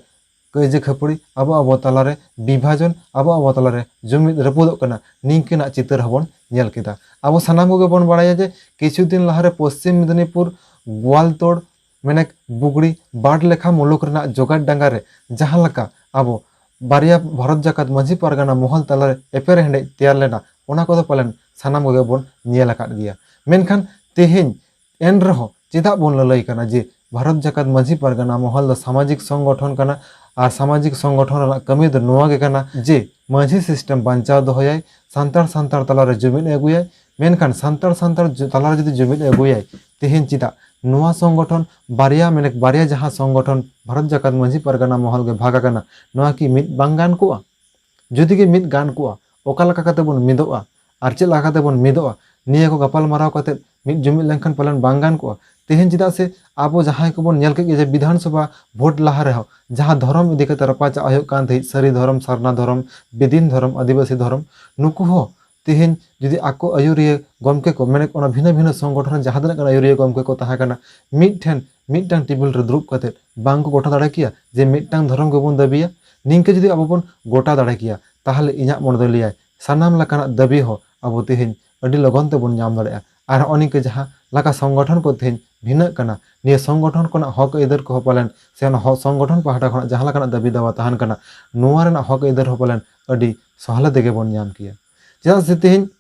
ᱠᱟᱹᱭᱡᱟᱹ ᱠᱷᱟᱹᱯᱟᱹᱨᱤ, ᱟᱵᱚ ᱟᱵᱚ ᱛᱟᱞᱟᱨᱮ ᱵᱤᱵᱷᱟᱡᱚᱱ, ᱟᱵᱚ ᱟᱵᱚ ᱛᱟᱞᱟᱨᱮ ᱡᱩᱢᱤᱫ ᱨᱟᱹᱯᱩᱫᱚᱜ ᱠᱟᱱᱟ, ᱱᱤᱝᱠᱟᱹᱱᱟᱜ ᱪᱤᱛᱟᱹᱨ ᱦᱚᱸᱵᱚᱱ ᱧᱮᱞ ᱠᱮᱫᱟ᱾ ᱟᱵᱚ ᱥᱟᱱᱟᱢ ᱠᱚᱜᱮ ᱵᱚᱱ ᱵᱟᱲᱟᱭᱟ ᱡᱮ ᱠᱤᱪᱷᱩ ᱫᱤᱱ ᱞᱟᱦᱟᱨᱮ ᱯᱚᱥᱪᱤᱢ ᱢᱮᱫᱤᱱᱤᱯᱩᱨ, ᱜᱳᱣᱟᱞᱛᱳᱲ, ᱢᱮᱱᱮᱠ ᱵᱩᱜᱽᱲᱤ, ᱵᱟᱨ ᱞᱮᱠᱷᱟ ᱢᱩᱞᱩᱠ ᱨᱮᱱᱟᱜ ᱡᱚᱜᱟᱲ ᱰᱟᱸᱜᱟ ᱨᱮ ᱡᱟᱦᱟᱸ ᱞᱮᱠᱟ ᱟᱵᱚ ᱵᱟᱨᱭᱟ ᱵᱷᱟᱨᱚᱛ ᱡᱟᱠᱟᱛ ᱢᱟᱹᱡᱷᱤ ᱯᱟᱨᱜᱟᱱᱟ ᱢᱚᱦᱚᱞ ᱛᱟᱞᱟᱨᱮ ᱮᱯᱮᱨᱦᱮᱸᱰᱮᱡ ᱛᱮᱭᱟᱨ ᱞᱮᱱᱟ, ᱚᱱᱟ ᱠᱚᱫᱚ ᱯᱟᱞᱮᱱ ᱥᱟᱱᱟᱢ ᱠᱚᱜᱮ ᱵᱚᱱ ᱧᱮᱞ ᱟᱠᱟᱫ ᱜᱮᱭᱟ᱾ ᱢᱮᱱᱠᱷᱟᱱ ᱛᱮᱦᱮᱧ ᱮᱱ ᱨᱮᱦᱚᱸ ᱪᱮᱫᱟᱜ ᱵᱚᱱ ᱞᱟᱹᱞᱟᱹᱭ ᱠᱟᱱᱟ ᱡᱮ ᱵᱷᱟᱨᱚᱛ ᱡᱟᱠᱟᱛ ᱢᱟᱹᱡᱷᱤ ᱯᱟᱨᱜᱟᱱᱟ ᱢᱚᱦᱚᱞ ᱫᱚ ᱥᱟᱢᱟᱡᱤᱠ ᱥᱚᱝᱜᱚᱴᱷᱚᱱ ᱠᱟᱱᱟ? ᱟᱨ ᱥᱟᱢᱟᱡᱤᱠ ᱥᱚᱝᱜᱚᱴᱷᱚᱱ ᱨᱮᱱᱟᱜ ᱠᱟᱹᱢᱤ ᱫᱚ ᱱᱚᱣᱟ ᱜᱮ ᱠᱟᱱᱟ ᱡᱮ ᱢᱟᱹᱡᱷᱤ system ᱵᱟᱧᱪᱟᱣ ᱫᱚᱦᱚᱭᱟᱭ, ᱥᱟᱱᱛᱟᱲ ᱥᱟᱱᱛᱟᱲ ᱛᱟᱞᱟᱨᱮ ᱡᱩᱢᱤᱫ ᱮ ᱟᱹᱜᱩᱭᱟᱭ᱾ ᱢᱮᱱᱠᱷᱟᱱ ᱥᱟᱱᱛᱟᱲ ᱥᱟᱱᱛᱟᱲ ᱡᱩ-, ᱛᱟᱞᱟᱨᱮ ᱡᱩᱫᱤ ᱡᱩᱢᱤᱫ ᱮ ᱟᱹᱜᱩᱭᱟᱭ, ᱛᱮᱦᱮᱧ ᱪᱮᱫᱟᱜ ᱱᱚᱣᱟ ᱥᱚᱝᱜᱚᱴᱷᱚᱱ ᱵᱟᱨᱭᱟ, ᱢᱮᱱᱮᱠ ᱵᱟᱨᱭᱟ ᱡᱟᱦᱟᱸ ᱥᱚᱝᱜᱚᱴᱷᱚᱱ ᱵᱷᱟᱨᱚᱛ ᱡᱟᱠᱟᱛ ᱢᱟᱹᱡᱷᱤ ᱯᱟᱨᱜᱟᱱᱟ ᱢᱚᱦᱚᱞ ᱜᱮ ᱵᱷᱟᱜᱽ ᱟᱠᱟᱱᱟ, ᱱᱚᱣᱟ ᱠᱤ ᱢᱤᱫ ᱵᱟᱝ ᱜᱟᱱ ᱠᱚᱜᱼᱟ? ᱡᱩᱫᱤ ᱜᱮ ᱢᱤᱫ ᱜᱟᱱ ᱠᱚᱜᱼᱟ, ᱚᱠᱟ ᱞᱮᱠᱟ ᱠᱟᱛᱮ ᱵᱚᱱ ᱢᱤᱫᱚᱜᱼᱟ ᱟᱨ ᱪᱮᱫ ᱞᱮᱠᱟ ᱠᱟᱛᱮ ᱵᱚᱱ ᱢᱤᱫᱚᱜᱼᱟ, ᱱᱤᱭᱟᱹ ᱠᱚ ᱜᱟᱯᱟᱞ ᱢᱟᱨᱟᱣ ᱠᱟᱛᱮ ᱢᱤᱫ ᱡᱩᱢᱤᱫ ᱞᱮᱱᱠᱷᱟᱱ ᱯᱟᱞᱮᱱ ᱵᱟᱝ ᱜᱟᱱ ᱠᱚᱜᱼᱟ? ᱛᱮᱦᱮᱧ ᱪᱮᱫᱟᱜ ᱥᱮ ᱟᱵᱚ ᱡᱟᱦᱟᱸᱭ ᱠᱚᱵᱚᱱ ᱧᱮᱞ ᱠᱮᱫ ᱜᱮᱭᱟ ᱡᱮ ᱵᱤᱫᱷᱟᱱ ᱥᱚᱵᱷᱟ ᱵᱷᱳᱴ ᱞᱟᱦᱟ ᱨᱮᱦᱚᱸ ᱡᱟᱦᱟᱸ ᱫᱷᱚᱨᱚᱢ ᱤᱫᱤ ᱠᱟᱛᱮ ᱨᱟᱯᱟᱪᱟᱜ ᱦᱩᱭᱩᱜ ᱠᱟᱱ ᱛᱟᱦᱮᱸᱫ, ᱥᱟᱹᱨᱤ ᱫᱷᱚᱨᱚᱢ, ᱥᱟᱨᱱᱟ ᱫᱷᱚᱨᱚᱢ, ᱵᱮᱫᱤᱱ ᱫᱷᱚᱨᱚᱢ, ᱟᱹᱫᱤᱵᱟᱹᱥᱤ ᱫᱷᱚᱨᱚᱢ, ᱱᱩᱠᱩ ᱦᱚᱸ ᱛᱮᱦᱮᱧ ᱡᱩᱫᱤ ᱟᱠᱚ ᱟᱹᱭᱩᱨᱤᱭᱟᱹ ᱜᱚᱢᱠᱮ ᱠᱚ, ᱢᱮᱱᱮᱫ ᱚᱱᱟ ᱵᱷᱤᱱᱟᱹ ᱵᱷᱤᱱᱟᱹ ᱥᱚᱝᱜᱚᱴᱷᱚᱱ ᱨᱮ ᱡᱟᱦᱟᱸ ᱛᱤᱱᱟᱹᱜ ᱜᱟᱱ ᱟᱹᱭᱩᱨᱤᱭᱟᱹ ᱜᱚᱢᱠᱮ ᱠᱚ ᱛᱟᱦᱮᱸ ᱠᱟᱱᱟ, ᱢᱤᱫᱴᱷᱮᱱ ᱢᱤᱫᱴᱟᱝ ᱴᱮᱵᱤᱞ ᱨᱮ ᱫᱩᱲᱩᱵ ᱠᱟᱛᱮ ᱵᱟᱝ ᱠᱚ ᱜᱚᱴᱟ ᱫᱟᱲᱮ ᱠᱮᱭᱟ ᱡᱮ ᱢᱤᱫᱴᱟᱝ ᱫᱷᱚᱨᱚᱢ ᱜᱮᱵᱚᱱ ᱫᱟᱹᱵᱤᱭᱟ? ᱱᱤᱝᱠᱟᱹ ᱡᱩᱫᱤ ᱟᱵᱚ ᱵᱚᱱ ᱜᱚᱴᱟ ᱫᱟᱲᱮ ᱠᱮᱭᱟ, ᱛᱟᱦᱚᱞᱮ ᱤᱧᱟᱹᱜ ᱢᱚᱱᱮ ᱫᱚᱭ ᱞᱟᱹᱭᱟᱭ ᱥᱟᱱᱟᱢ ᱞᱮᱠᱟᱱᱟᱜ ᱫᱟᱹᱵᱤ ᱦᱚᱸ ᱟᱵᱚ ᱛᱮᱦᱮᱧ ᱟᱹᱰᱤ ᱞᱚᱜᱚᱱ ᱛᱮᱵᱚᱱ ᱧᱟᱢ ᱫᱟᱲᱮᱭᱟᱜᱼᱟ᱾ ᱟᱨ ᱦᱚᱸᱜᱼᱚ ᱱᱤᱝᱠᱟᱹ ᱡᱟᱦᱟᱸ ᱞᱮᱠᱟ ᱥᱚᱝᱜᱚᱴᱷᱚᱱ ᱠᱚ ᱛᱮᱦᱮᱧ ᱵᱷᱤᱱᱟᱹᱜ ᱠᱟᱱᱟ, ᱱᱤᱭᱟᱹ ᱥᱚᱝᱜᱚᱴᱷᱚᱱ ᱠᱷᱚᱱᱟᱜ ᱦᱚᱠ ᱟᱹᱭᱫᱟᱹᱨ ᱠᱚᱦᱚᱸ ᱯᱟᱞᱮᱱ ᱥᱮ ᱚᱱᱟ ᱦᱚ-, ᱥᱚᱝᱜᱚᱴᱷᱚᱱ ᱯᱟᱦᱴᱟ ᱠᱷᱚᱱᱟᱜ ᱡᱟᱦᱟᱸ ᱞᱮᱠᱟᱱᱟᱜ ᱫᱟᱹᱵᱤ ᱫᱟᱣᱟ ᱛᱟᱦᱮᱱ ᱠᱟᱱᱟ, ᱱᱚᱣᱟ ᱨᱮᱱᱟᱜ ᱦᱚᱠ ᱟᱹᱭᱫᱟᱹᱨ ᱦᱚᱸ ᱯᱟᱞᱮᱱ ᱟᱹᱰᱤ ᱥᱚᱦᱞᱮ ᱛᱮᱜᱮ ᱵᱚᱱ ᱧᱟᱢ ᱠᱮᱭᱟ᱾ ᱪᱮᱫᱟᱜ ᱥᱮ ᱛᱮᱦᱮᱧ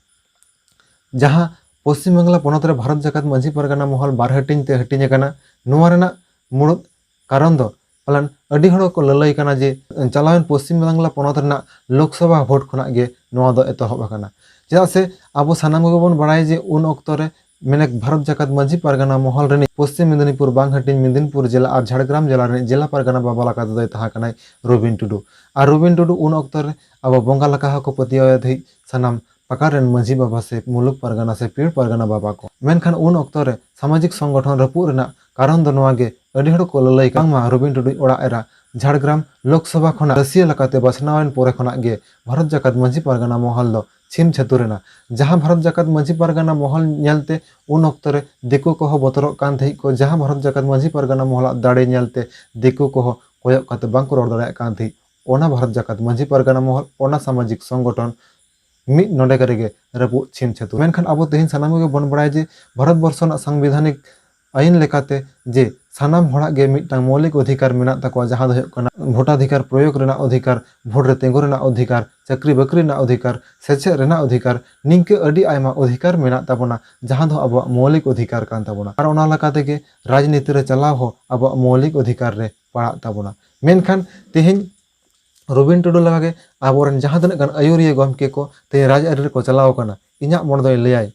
ᱡᱟᱦᱟᱸ ᱯᱚᱥᱪᱤᱢ ᱵᱟᱝᱞᱟ ᱯᱚᱱᱚᱛ ᱨᱮ ᱵᱷᱟᱨᱚᱛ ᱡᱟᱠᱟᱛ ᱢᱟᱹᱡᱷᱤ ᱯᱟᱨᱜᱟᱱᱟ ᱢᱚᱦᱚᱞ ᱵᱟᱨ ᱦᱟᱹᱴᱤᱧ ᱛᱮ ᱦᱟᱹᱴᱤᱧ ᱟᱠᱟᱱᱟ, ᱱᱚᱣᱟ ᱨᱮᱱᱟᱜ ᱢᱩᱲᱩᱫ ᱠᱟᱨᱚᱱ ᱫᱚ ᱯᱟᱞᱮᱱ ᱟᱹᱰᱤ ᱦᱚᱲ ᱠᱚ ᱞᱟᱹᱞᱟᱹᱭ ᱠᱟᱱᱟ ᱡᱮ ᱪᱟᱞᱟᱣᱮᱱ ᱯᱚᱥᱪᱤᱢ ᱵᱟᱝᱞᱟ ᱯᱚᱱᱚᱛ ᱨᱮᱱᱟᱜ ᱞᱳᱠᱥᱚᱵᱷᱟ ᱵᱷᱳᱴ ᱠᱷᱚᱱᱟᱜ ᱜᱮ ᱱᱚᱣᱟ ᱫᱚ ᱮᱛᱚᱦᱚᱵ ᱟᱠᱟᱱᱟ᱾ ᱪᱮᱫᱟᱜ ᱥᱮ ᱟᱵᱚ ᱥᱟᱱᱟᱢ ᱠᱚᱜᱮ ᱵᱚᱱ ᱵᱟᱲᱟᱭᱟ ᱡᱮ ᱩᱱ ᱚᱠᱛᱚ ᱨᱮ ᱢᱮᱱᱮᱠ ᱵᱷᱟᱨᱚᱛ ᱡᱟᱠᱟᱛ ᱢᱟᱹᱡᱷᱤ ᱯᱟᱨᱜᱟᱱᱟ ᱢᱚᱦᱚᱞ ᱨᱤᱱᱤᱡ ᱯᱚᱥᱪᱤᱢ ᱢᱮᱫᱤᱱᱤᱯᱩᱨ, ᱵᱟᱝᱦᱟᱹᱴᱤᱧ, ᱢᱮᱫᱤᱱᱯᱩᱨ ᱡᱮᱞᱟ ᱟᱨ ᱡᱷᱟᱲᱜᱨᱟᱢ ᱡᱮᱞᱟ ᱨᱤᱱᱤᱡ ᱡᱮᱞᱟ ᱯᱟᱨᱜᱟᱱᱟ ᱵᱟᱵᱟ ᱞᱮᱠᱟ ᱛᱮᱫᱚᱭ ᱛᱟᱦᱮᱸ ᱠᱟᱱᱟᱭ ᱨᱚᱵᱤᱱ ᱴᱩᱰᱩ᱾ ᱟᱨ ᱨᱚᱵᱤᱱ ᱴᱩᱰᱩ ᱩᱱ ᱚᱠᱛᱚ ᱨᱮ ᱟᱵᱚ ᱵᱚᱸᱜᱟ ᱞᱮᱠᱟ ᱦᱚᱸᱠᱚ ᱯᱟᱹᱛᱭᱟᱹᱣ ᱮᱫ ᱛᱟᱦᱮᱸᱫ ᱥᱟᱱᱟᱢ ᱯᱟᱠᱟᱲ ᱨᱮᱱ ᱢᱟᱹᱡᱷᱤ ᱵᱟᱵᱟ ᱥᱮ ᱢᱩᱞᱩᱠ ᱯᱟᱨᱜᱟᱱᱟ ᱥᱮ ᱯᱤᱲ ᱯᱟᱨᱜᱟᱱᱟ ᱵᱟᱵᱟ ᱠᱚ᱾ ᱢᱮᱱᱠᱷᱟᱱ ᱩᱱ ᱚᱠᱛᱚ ᱨᱮ ᱥᱟᱢᱟᱡᱤᱠ ᱥᱚᱝᱜᱚᱴᱷᱚᱱ ᱨᱟᱹᱯᱩᱫ ᱨᱮᱱᱟᱜ ᱠᱟᱨᱚᱱ ᱫᱚ ᱱᱚᱣᱟ ᱜᱮ, ᱟᱹᱰᱤ ᱦᱚᱲ ᱠᱚ ᱞᱟᱹᱞᱟᱹᱭ ᱠᱟᱱᱟ, ᱵᱟᱝᱢᱟ ᱨᱚᱵᱤᱱ ᱴᱩᱰᱩ ᱚᱲᱟᱜ ᱮᱨᱟ ᱡᱷᱟᱲᱜᱨᱟᱢ ᱞᱳᱠᱥᱚᱵᱷᱟ ᱠᱷᱚᱱᱟᱜ ᱨᱟᱹᱥᱤᱭᱟᱹ ᱞᱮᱠᱟᱛᱮ ᱵᱟᱪᱷᱱᱟᱣ ᱮᱱ ᱯᱚᱨᱮ ᱠᱷᱚᱱᱟᱜ ᱜᱮ ᱵᱷᱟᱨᱚᱛ ᱡᱟᱠᱟᱛ ᱢᱟᱹᱡᱷᱤ ᱯᱟᱨᱜᱟᱱᱟ ᱢᱚᱦᱚᱞ ᱫᱚ ᱪᱷᱤᱢ ᱪᱷᱟᱹᱛᱩᱨ ᱮᱱᱟ᱾ ᱡᱟᱦᱟᱸ ᱵᱷᱟᱨᱚᱛ ᱡᱟᱠᱟᱛ ᱢᱟᱹᱡᱷᱤ ᱯᱟᱨᱜᱟᱱᱟ ᱢᱚᱦᱚᱞ ᱧᱮᱞᱛᱮ ᱩᱱ ᱚᱠᱛᱚ ᱨᱮ ᱫᱤᱠᱩ ᱠᱚᱦᱚᱸ ᱵᱚᱛᱚᱨᱚᱜ ᱠᱟᱱ ᱛᱟᱦᱮᱸᱫ ᱠᱚ, ᱡᱟᱦᱟᱸ ᱵᱷᱟᱨᱚᱛ ᱡᱟᱠᱟᱛ ᱢᱟᱹᱡᱷᱤ ᱯᱟᱨᱜᱟᱱᱟ ᱢᱚᱦᱚᱞᱟᱜ ᱫᱟᱲᱮ ᱧᱮᱞᱛᱮ ᱫᱤᱠᱩ ᱠᱚᱦᱚᱸ ᱠᱚᱭᱚᱜ ᱠᱟᱛᱮ ᱵᱟᱝ ᱠᱚ ᱨᱚᱲ ᱫᱟᱲᱮᱭᱟᱜ ᱠᱟᱱ ᱛᱟᱦᱮᱸᱫ, ᱚᱱᱟ ᱵᱷᱟᱨᱚᱛ ᱡᱟᱠᱟᱛ ᱢᱟᱹᱡᱷᱤ ᱯᱟᱨᱜᱟᱱᱟ ᱢᱚᱦᱚᱞ, ᱚᱱᱟ ᱥᱟᱢᱟᱡᱤᱠ ᱥᱚᱝᱜᱚᱴᱷᱚᱱ ᱢᱤᱫ ᱱᱚᱰᱮ ᱨᱮᱜᱮ ᱨᱟᱹᱯᱩᱫ ᱪᱷᱤᱢ ᱪᱷᱟᱹᱛᱩᱨ᱾ ᱢᱮᱱᱠᱷᱟᱱ ᱟᱵᱚ ᱛᱮᱦᱮᱧ ᱥᱟᱱᱟᱢ ᱠᱚᱜᱮ ᱵᱚᱱ ᱵᱟᱲᱟᱭᱟ ᱡᱮ ᱵᱷᱟᱨᱚᱛ ᱵᱚᱨᱥᱚ ᱨᱮᱱᱟᱜ ᱥᱟᱝᱵᱤᱫᱷᱟᱱᱤᱠ ᱟᱹᱭᱤᱱ ᱞᱮᱠᱟᱛᱮ ᱡᱮ ᱥᱟᱱᱟᱢ ᱦᱚᱲᱟᱜ ᱜᱮ ᱢᱤᱫᱴᱟᱝ ᱢᱳᱣᱞᱤᱠ ᱚᱫᱷᱤᱠᱟᱨ ᱢᱮᱱᱟᱜ ᱛᱟᱠᱚᱣᱟ, ᱡᱟᱦᱟᱸ ᱫᱚ ᱦᱩᱭᱩᱜ ᱠᱟᱱᱟ ᱵᱷᱳᱴᱟᱫᱷᱤᱠᱟᱨ ᱯᱨᱚᱭᱳᱜᱽ ᱨᱮᱱᱟᱜ ᱚᱫᱷᱤᱠᱟᱨ, ᱵᱷᱳᱴ ᱨᱮ ᱛᱤᱸᱜᱩ ᱨᱮᱱᱟᱜ ᱚᱫᱷᱤᱠᱟᱨ, ᱪᱟᱹᱠᱨᱤ ᱵᱟᱹᱠᱨᱤ ᱨᱮᱱᱟᱜ ᱚᱫᱷᱤᱠᱟᱨ, ᱥᱮᱪᱮᱫ ᱨᱮᱱᱟᱜ ᱚᱫᱷᱤᱠᱟᱨ, ᱱᱤᱝᱠᱟᱹ ᱟᱹᱰᱤ ᱟᱭᱢᱟ ᱚᱫᱷᱤᱠᱟᱨ ᱢᱮᱱᱟᱜ ᱛᱟᱵᱚᱱᱟ, ᱡᱟᱦᱟᱸ ᱫᱚ ᱟᱵᱚᱣᱟᱜ ᱢᱳᱣᱞᱤᱠ ᱚᱫᱷᱤᱠᱟᱨ ᱠᱟᱱ ᱛᱟᱵᱚᱱᱟ᱾ ᱟᱨ ᱚᱱᱟ ᱞᱮᱠᱟ ᱛᱮᱜᱮ ᱨᱟᱡᱽᱱᱤᱛᱤ ᱨᱮ ᱪᱟᱞᱟᱣ ᱦᱚᱸ ᱟᱵᱚᱣᱟᱜ ᱢᱳᱣᱞᱤᱠ ᱚᱫᱷᱤᱠᱟᱨ ᱨᱮ ᱯᱟᱲᱟᱜ ᱛᱟᱵᱚᱱᱟ᱾ ᱢᱮᱱᱠᱷᱟᱱ ᱛᱮᱦᱮᱧ ᱨᱚᱵᱤᱱ ᱴᱩᱰᱩ ᱞᱮᱠᱟᱜᱮ ᱟᱵᱚᱨᱮᱱ ᱡᱟᱦᱟᱸ ᱛᱤᱱᱟᱹᱜ ᱜᱟᱱ ᱟᱹᱭᱩᱨᱤᱭᱟᱹ ᱜᱚᱢᱠᱮ ᱠᱚ ᱛᱮᱦᱮᱧ ᱨᱟᱡᱽᱟᱹᱨᱤ ᱨᱮᱠᱚ ᱪᱟᱞᱟᱣ ᱟᱠᱟᱱᱟ, ᱤᱧᱟᱹᱜ ᱢᱚᱱᱮ ᱫᱚᱭ ᱞᱟᱹᱭᱟᱭ,